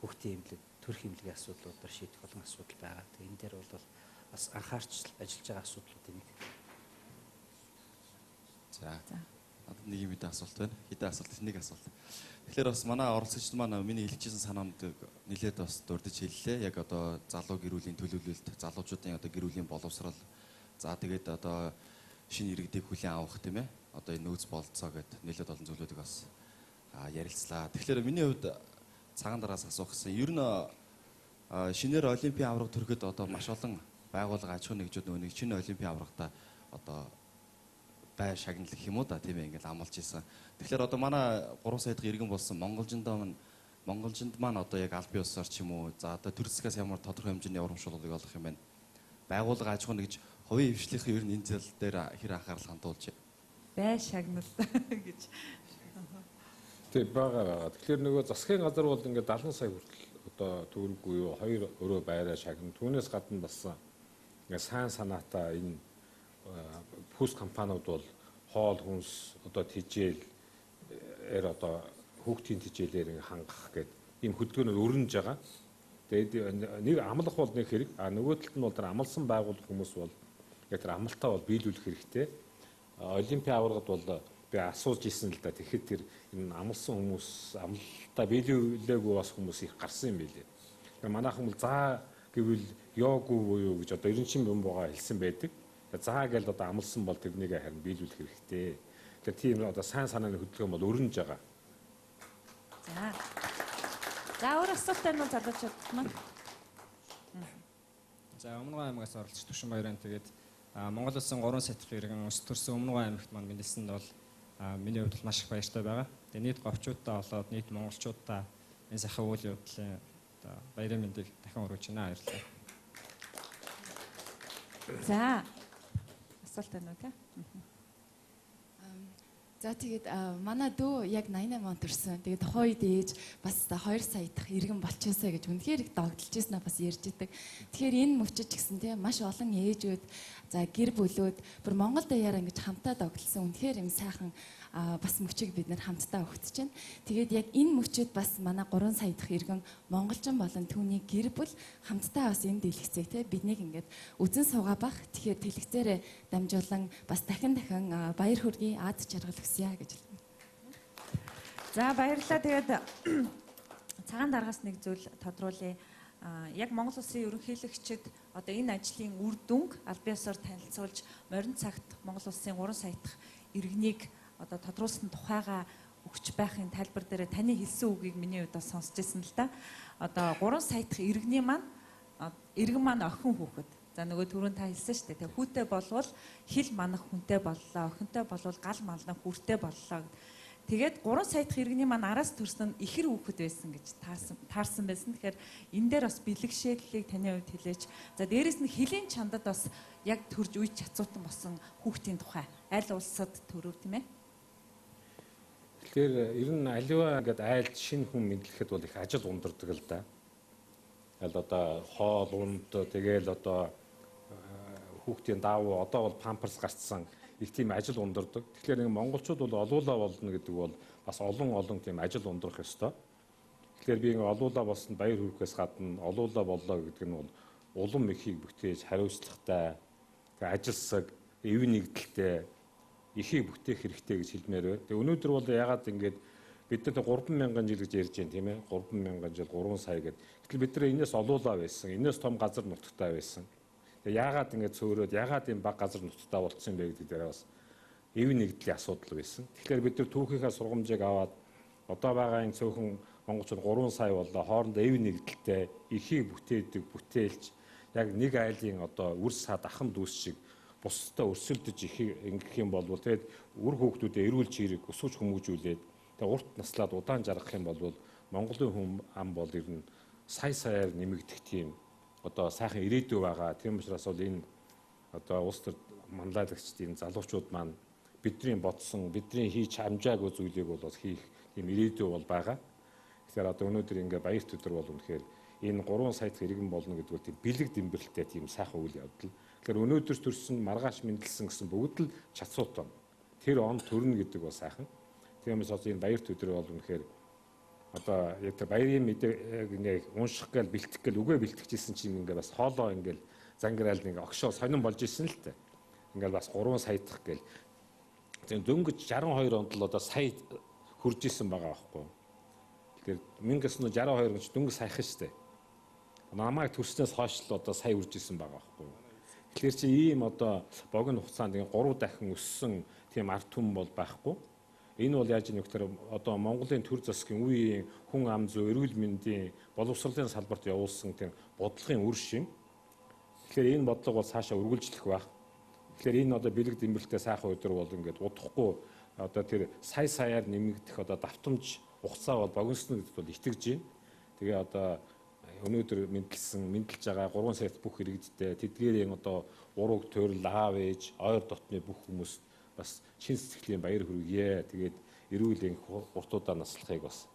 хүүхдийн эмнэлэг, төрөх эмнэлгийн асуудлуудаар шийдэх олон асуудал байгаа. Тэгээ энэ дээр бол бас анхаарч ажиллаж байгаа асуудлуудын нэг. За. Надад нэг юм хэдэн асуулт байна. Хэдэн асуулт, нэг асуулт. Тэгэхээр бас манай оролцогчид маань миний хэлчихсэн санаануудыг нэлээд бас дурдж хэллээ. Яг одоо залуу гэр бүлийн төлөвлөлт, залуучуудын одоо гэр бүлийн боловсрол, за тэгээд одоо шинэ иргэдийг хүлээн авах тийм ээ. Одоо энэ нөөц бололцоо гэд нэлээд олон зүйлүүдийг бас ярилцлаа. Тэгэхээр миний хувьд цагаан дараас асуух гэсэн. Ер нь шинээр олимпийн аварга төрөхөд одоо маш олон байгууллага аж ахуйн нэгжүүд нөгөө нэг шинэ олимпийн аваргадаа одоо бай шагнал гэх юм уу да тийм ээ ингээл амлаж исэн. Тэгэхээр одоо манай 3 сая дахь иргэн болсон Монголжинд маань одоо яг аль бие усаар ч юм уу за одоо төр засгаас ямар тодорхой хэмжээний урамшууллыг олох юм бэ? Байгууллага аж ахуйн нэгж хувийн хвшлийнхэн ер нь энэ зэл дээр хэр анхаарал хандуулж бай шагнал гэж. Тэг байгаа. Тэгэхээр нөгөө засгийн газар бол ингээд 70 сая хүртэл одоо төгрөг буюу 2 өрөө байраа шагна. Түүнээс гадна бас ингээд сайн санаатай энэ пүс компаниуд бол хоол хүнс одоо тижээл эр одоо хүүхдийн тижээлээр ингээд хангах гэдэг ийм хөдөлгөөнөөр өрнөж байгаа. Тэгээд нэг амлах бол нэг хэрэг, а нөгөө талд нь бол тэр амлсан байгууллага хүмүүс бол яг тэр амлалтаа бол биелүүлэх хэрэгтэй. Олимпийн аваргад бол би асууж исэн л да. Тэгэхэд тэр энэ амлсан хүмүүс амлалтаа биелүүлээгүй бас хүмүүс их гарсан юм билээ. Тэгэхээр манайхан бол заа гэвэл ёогүй буюу гэж одоо 90 юм буугаа хэлсэн байдаг. Заа гэж одоо амлсан бол тэрнийг харин биелүүлэх хэрэгтэй. Тэгэхээр тийм одоо сайн санааны хөдөлгөөн бол өрнөж байгаа. За. За өөр асуулт байна уу залуучууд маань? За Өмнөгов аймагаас оролцож Төвшин баярын тэгээд Монгол улсын 3 сая дахь иргэн өс төрсөн Өмнөгов аймагт маань мэндэлсэнд бол миний хувьд маш их баяртай байгаа. Тэгээд нийт говьчуудаа болоод нийт монголчуудаа энэ сайхан үйл явдлын одоо баярын мэндийг дахин өргөж байна. Баярлалаа. За асуулт байна уу те? За тэгээд манай дүү яг 88 он төрсөн. Тэгээд тухайн үед ээж бас 2 сая дахь иргэн болчихсоо гэж үнэхээр их догдолж ирсэн бас ярьж идэг. Тэгэхээр энэ мөчөж гэсэн тийм маш олон ээжүүд за гэр бүлүүд бүр Монгол даяараа ингэж хамтаа догдолсон. Үнэхээр юм сайхан бас мөчийг бид нэр хамтдаа өгч чинь. Тэгээд яг энэ мөчөд бас манай 3 сая дахь иргэн монголжин болон түүний гэр бүл хамтдаа бас энэ дэлгэцийг те биднийг ингээд үзэн суугаа бах. Тэгэхээр дэлгэцээрээ дамжуулан бас дахин дахин баяр хүргэе, аз жаргал хүсье гэж хэлнэ. За баярлалаа. Тэгээд цагаан даргаас нэг зүйл тодруулъя. Яг Монгол улсын ерөнхийлөгчид одоо энэ ажлын үр дүнг аль биесээр танилцуулж морин цагт Монгол улсын 3 сая дахь иргэнийг одоо тодруулсан тухайга өгч байхын тайлбар дээр таны хэлсэн үгийг миний хувьд бас сонсч ирсэн л да. Одоо 3 сая дахь иргэний маань иргэн маань охин хүүхэд. За нөгөө түрүүн та хэлсэн шүү дээ. Тэг хүүтэй болвол хил манах хүнтэй боллоо. Охинтой болвол гал малнах хүртэй боллоо. Тэгээд 3 сая дахь иргэний маань араас төрсөн нь ихэр хүүхэд байсан гэж таарсан байсан. Тэгэхээр энэ дээр бас бэлэгшээллийг таны хувьд хэлээч. За дээрэс нь хөлийн чандад бас яг төрж үе чацуутан болсон хүүхдийн тухай аль улсад төрөв тийм ээ? Тэгэхээр ер нь аливаа ингээд айлд шинэ хүн мэдлэхэд бол их ажил ундардаг л да. Аль одоо хоол унд тэгээл одоо хүүхдийн даавуу одоо бол памперс гарцсан их тийм ажил ундардаг. Тэгэхээр нэг монголчууд бол олуулаа болно гэдэг бол бас олон тийм ажил ундрах ёстой. Тэгэхээр би ингээ олуулаа болсон баяр хүргэхээс гадна олуулаа боллоо гэдэг нь бол улам ихийг бүтээж хариуцлагатай, ажилсаг, эв нэгдэлтэй ихийг бүтээх хэрэгтэй гэж хэлмээр байна. Тэгээ өнөөдөр бол ягаад ингэж бид нар 3000 жил гэж ярьж байна тийм ээ. 3000 жил 3 сая гэд. Гэтэл бид нар энэс олуулаа байсан. Энэс том газар нутагтай байсан. Тэгээ яагаад ингэж цөөрөөд яагаад ийм баг газар нутагтай болцсон юм бэ гэдэг дээр бас эв нэгдлийн асуудал байсан. Тэгэхээр бид нар түүхийнхээ сургамжийг аваад одоо байгаа энэ цөөхөн монголчууд 3 сая боллоо. Хоорондоо эв нэгдэлтэй ихийг бүтээдэг, бүтээлч яг нэг айлын одоо үр сад ахан дүүс шиг бусдаа өрсөлдөж их ингэх юм бол тэгээд үр хүүхдүүдэд эрүүл чирэг өсөж хүмүүжүүлээд тэгээд урт наслаад удаан жаргах юм бол Монголын хүн ам бол ер нь сая саяар нэмэгдэх тийм одоо сайхан ирээдүй байгаа. Тийм учраас бол энэ одоо улс төр манлайлагчдын залуучууд маань бидний бодсон, бидний хийж амжаагүй зүйлийг бол хийх тийм ирээдүй бол байгаа. Тэгэхээр одоо өнөөдөр ингээ баярт өдөр бол үнэхээр энэ 3 сая дахь иргэн болно гэдэг бол тийм бэлэг дэмбэрэлтэй тийм сайхан үйл явдал. Тэгэхээр өнөөдөр төрсөн маргааш мэндэлсэн гэсэн бүгд л чацуут байна. Тэр он төрнө гэдэг бол сайхан. Тийм учраас энэ баярт өдөр бол үнэхээр одоо яг тэр баярын мэдээг ингээ унших гээл бэлтгэх гээл үгээ бэлтгэжсэн чинь ингээ бас хоолоо ингээл зангираал ингээ огшоо сонин болж исэн л тэ. Ингээл бас 3 сая дахь гээл. Тийм дөнгөж 62 онд л одоо сая хурж исэн байгаа байхгүй. Тэгэхээр 1962 онд дөнгөж саяхан штэ. Намайг төрснөөс хойш л одоо сая хурж исэн байгаа байхгүй. Тэгэхээр чи ийм одоо богино хугацаанд ингээ 3 дахин өссөн тийм ард түмэн бол байхгүй. Энэ бол яаж ийм гэхээр одоо Монголын төр засгийн үеийн хүн ам зүй, эрүүл мэндийн боловсролын салбарт явуулсан тийм бодлогын үр шим. Тэгэхээр энэ бодлого бол цаашаа үргэлжлэх байх. Тэгэхээр энэ одоо бэлэг дэмбэрэлтэй сайхан өдөр бол ингээд удахгүй одоо тэр сая саяар нэмэгдэх одоо давтамж хугацаа бол богиносно гэдэгт бол итгэж байна. Тэгээ одоо өнөөдөр мэндэлж байгаа 3 саят бүх иргэдтэй тэдгээрийн одоо ураг төрөл аав ээж ойр дотны бүх хүмүүст бас шин сэтгэлийн баяр хүргье. Тэгээд эрүүл энх уртуудаа наслахыг бас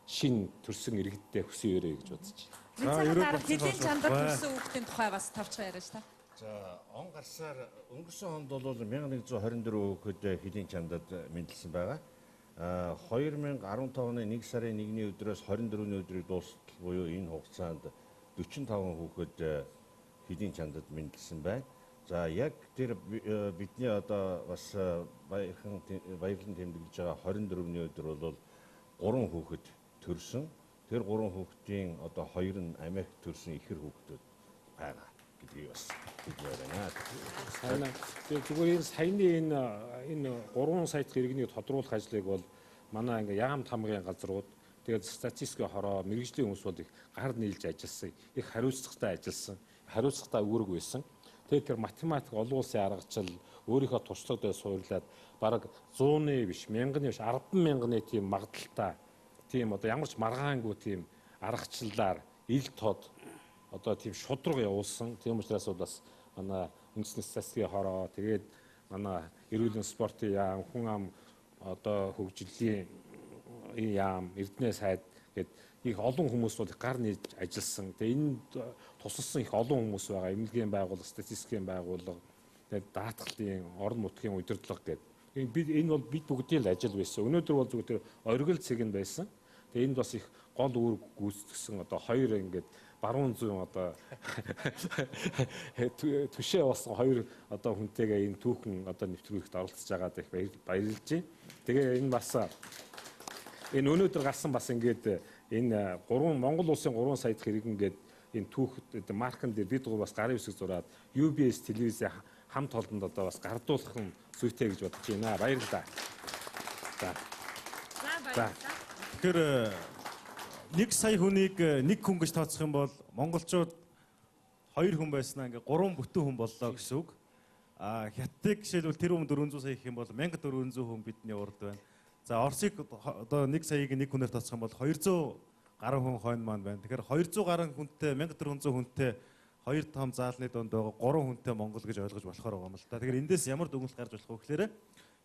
шин төрсэн иргэдтэй хүсэн өрөө гэж бодож байна. За хэдийн чандар төрсэн хүүхдийн тухай бас тавчхан яриач та. За он гарсаар өнгөрсөн онд бол 1124 хүүхэд хэдийн чандад мэндэлсэн байгаа. 2015 оны 1 сарын 1-ний өдрөөс 24-ний өдрийг дуустал буюу энэ хугацаанд 45 хүүхэд хэдийн чандад мэндэлсэн байна. За яг тэр бидний одоо бас баярлан тэмдэглэж байгаа 24-ний өдөр бол 3 хүүхэд төрсөн. Тэр 3 хүүхдийн одоо 2 нь Америкт төрсэн ихэр хүүхдүүд байгаа гэдгийг бас хэлмээр байна. Сайн. Тэгээ зүгээр энэ саяны энэ 3 сая дахь иргэнийг тодруулах ажлыг бол манай ингээ яам тамгын газрууд тэгээд статистикийн хороо мэргэжлийн хүмүүс бол их гар нийлж ажилласан, их хариуцлагатай ажилласан, хариуцлагатай үүрэг байсан. Тэгээд тэр математик олон улсын аргачлал өөрийнхөө туршлага дээр суурлаад бараг 100-ны биш, 1000-ны биш, 10,000-ны тийм магадлалтай тийм одоо ямар ч маргаангүй тийм аргачлалаар ил тод одоо тийм шудраг явуулсан. Тийм учраас бол бас манай үндэсний статистикийн хороо тэгээд манай эрүүл спортын яам, хүн ам одоо хөгжлийн яам, Эрдэнэ сайд гээд их олон хүмүүс бол гар нээж ажилласан. Тэгээ энэ тусалсан их олон хүмүүс байгаа. Эмнэлгийн байгууллага, статистикийн байгууллага, тэгээд даатгалын, орон нутгийн удирдлага гээд. Энэ бол бид бүгдийн л ажил байсан. Өнөөдөр бол зүгээр тэр оргил цэг нь байсан. Тэгээ энд бас их гол үүрэг гүйцэтгсэн одоо хоёр ингээд баруун зүүн одоо түшээ болсон хоёр одоо хүнтэйгээ энэ түүхэн одоо нэвтрүүлэгт оролцож байгаад их баярлж байна. Тэгээ энэ бас энэ өнөөдөр гарсан бас ингээд энэ 3 Монгол улсын 3 сая дахь иргэн гээд энэ түүх маркан дээр бид гур бас гарын үсэг зураад UBS телевизийн хамт холбоонд одоо бас гардуулах нь зүйтэй гэж бодож байна. Баярлалаа. За. За баярлалаа. Тэгэхээр 1 сая хүнийг нэг хүн гэж тооцох юм бол монголчууд 2 хүн байснаа ингээ 3 бүтэн хүн боллоо гэсэн үг. А хятадыг жишээлбэл тэр өмнө 400 сая гэх юм бол 1400 хүн бидний урд байна. За Оросыг одоо 1 саяыг нэг хүнээр тооцох юм бол 200 гаруй хүн хойно маань байна. Тэгэхээр 200 гаруй хүнтэй 1400 хүнтэй хоёр том заалны дунд байгаа 3 хүнтэй Монгол гэж ойлгож болохоор байгаа юм л та. Тэгэхээр эндээс ямар дүгнэлт гарч болох вэ гэхээр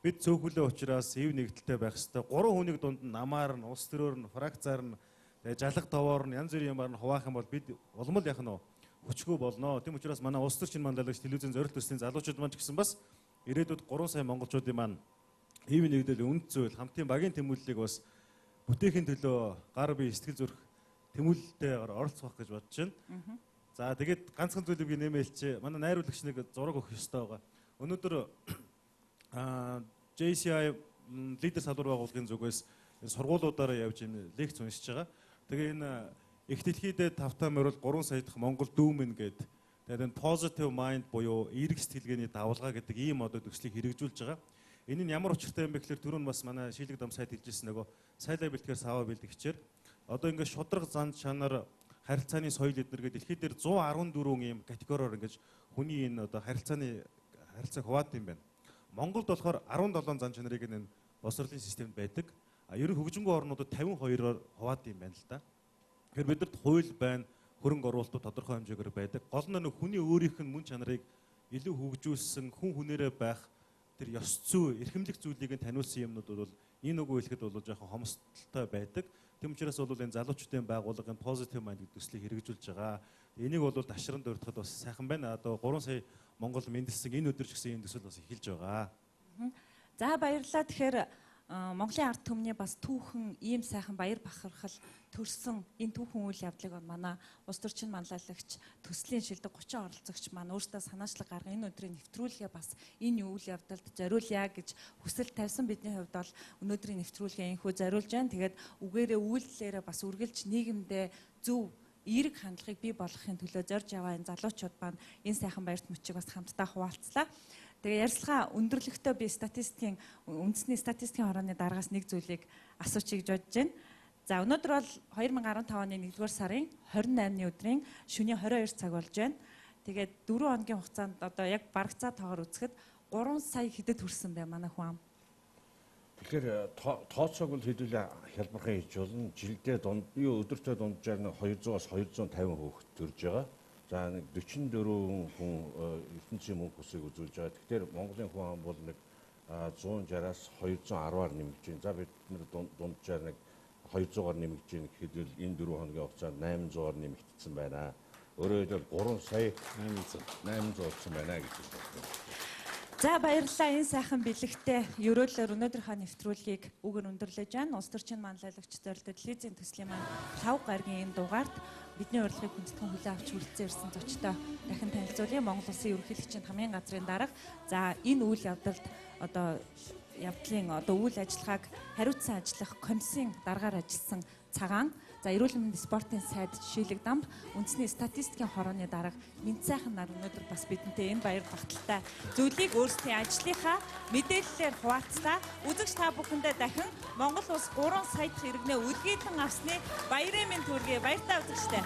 бид цөөхөлөө учраас ив нэгдэлтэй байх ёстой. 3 хүнийг дунд нь намаар нь, улс төрөөр нь, фракцаар нь, тэгээ жалга товоор нь янз бүрийн юмар нь хуваах юм бол бид улам л яах нь хүчгүй болно. Тийм учраас манай улс төрчин мандалагч телевизийн зорилт төслийн залуучууд маань ч гэсэн бас ирээдүйд 3 сая монголчуудын маань ив нэгдэл үнд зүйл хамтын багийн тэмүүллийг бас бүтээхийн төлөө гар бие сэтгэл зүрх тэмүүлэлтэйгээр оролцох гэж бодож байна. За тэгээд ганцхан зүйлийг би нэмэлчээ. Манай найруулагч нэг зураг өгөх ёстой байгаа. Өнөөдөр JCI лидер салбар байгууллагын зүгээс сургуулиудаараа явж юм лекц уншиж байгаа. Тэгээ энэ их дэлхийдээ тавтаа морил 3 сая дахь Монгол дүүмэн гээд тэгээд энэ positive mind буюу эерэг сэтгэлгээний давалгаа гэдэг ийм одоо төслийг хэрэгжүүлж байгаа. Энэ нь ямар учиртай юм бэ гэхээр түрүүн бас манай шийлэг дам сайд хэлжсэн нөгөө сайлаа бэлтгэхээр саваа бэлдэг хичээр одоо ингээд шудраг зан чанар харилцааны соёл эднэр гэдэг дэлхийд дээр 114 ийм категориор ингэж хүний энэ одоо харилцааны харилцааг хуваадаг юм байна. Монголд болохоор 17 зан чанарыг энэ боловсролын системд байдаг. А ер нь хөгжингүй орнуудад 52-оор хуваадаг юм байна л да. Тэгэхээр бидэрт хууль байна, хөрөнгө оруулалтууд тодорхой хэмжээгээр байдаг. Гол нь нэг хүний өөрийнх нь мөн чанарыг илүү хөгжүүлсэн хүн хүнээрээ байх тэр ёс зүй, эрхэмлэх зүйлийг нь таниулсан юмнууд бол энэ үгүй хэлэхэд бол жоохон хомсдолтой байдаг. Тэм учраас бол энэ залуучдын байгууллага энэ positive mind гэдэг төслийг хэрэгжүүлж байгаа. Энийг бол ташранд дурдахад бас сайхан байна. Одоо 3 сая Монгол мэндэлсэн энэ өдөр ч гэсэн энэ төсөл бас эхэлж байгаа. За баярлалаа. Тэгэхээр Монголын ард түмний бас түүхэн ийм сайхан баяр бахархал төрсөн энэ түүхэн үйл явдлыг манай улс төрчин манлайлагч төслийн шилдэг 30 оролцогч маань өөртөө санаачлаг гарган энэ өдрийн нэвтрүүлгээ бас энэ үйл явдалд зориулъя гэж хүсэл тавьсан. Бидний хувьд бол өнөөдрийн нэвтрүүлгээ энэхүү зориулж байна. Тэгээд үгээрээ үйлдэлээрээ бас үргэлж нийгэмдээ зөв эерэг хандлагыг бий болгохын төлөө зорж яваа энэ залуучууд маань энэ сайхан баярт мөчийг бас хамтдаа хуваалцлаа. Тэгээ ярилцлага өндөрлөхдөө би статистикийн үндэсний статистикийн хорооны дараагаас нэг зүйлийг асуучих гэж бодож байна. За өнөөдөр бол 2015 оны 1-р сарын 28-ны өдрийн шөнийн 22 цаг болж байна. Тэгээд 4 хоногийн хугацаанд одоо яг барагцаа тоогоор үзэхэд 3 сая хэдэд хүрсэн бэ манай хүн ам? Тэгэхээр тооцоог бол хэдүүлээ хялбархан хийж болно. Жилдээ дунд өдөртөө дунджаар нь 200-аас 250 хүүхэд төрж байгаа. За нэг 44 хүн ертөнцийн мөнх усыг үзүүлж байгаа. Тэгэхээр Монголын хүн ам бол нэг 160-аас 210-аар нэмэгдэж байна. За бид нар дунджаар нэг 200-аар нэмэгдэж байна гэхэд л энэ 4 хоногийн хугацаанд 800-аар нэмэгдсэн байна. Өөрөөр хэлбэл 3 сая 800 болсон байна гэж байна. За баярлалаа энэ сайхан бэлэгтэй ерөөлөөр өнөөдрийнхөө нэвтрүүлгийг үгээр өндөрлөж байна. Улс төрчийн манлайлагч зорилттой телевизийн төслийн маань 5 гарагийн энэ дугаарт бидний урилгыг хүндэтгэн хүлээн авч хүрэлцэн ирсэн зочтой дахин танилцуулъя. Монгол Улсын ерөнхийлөгчийн хамгийн газрын дарга. За энэ үйл явдалд одоо явдлын одоо үйл ажиллагааг хариуцсан ажиллах комиссийн даргаар ажилласан Цагаан, за эрүүл мэндийн спортын сайд Шийлэг Дамб, үндэсний статистикийн хорооны дарга Минцайхан нар өнөөдөр бас бидэнтэй энэ баяр багталтай зүйлийг өөрсдийн ажлынхаа мэдээллээр хуваалцлаа. Үзэгч та бүхэндээ дахин Монгол улс 3 сая дахь иргэнээ үлгийлэн авсны баярын минь төргий. Баяртай үзэгчтэй.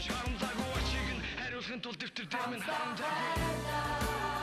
Харамлаагүй ачиг нь хариулахын тулд дэвтэр дээр минь харамдаагүй.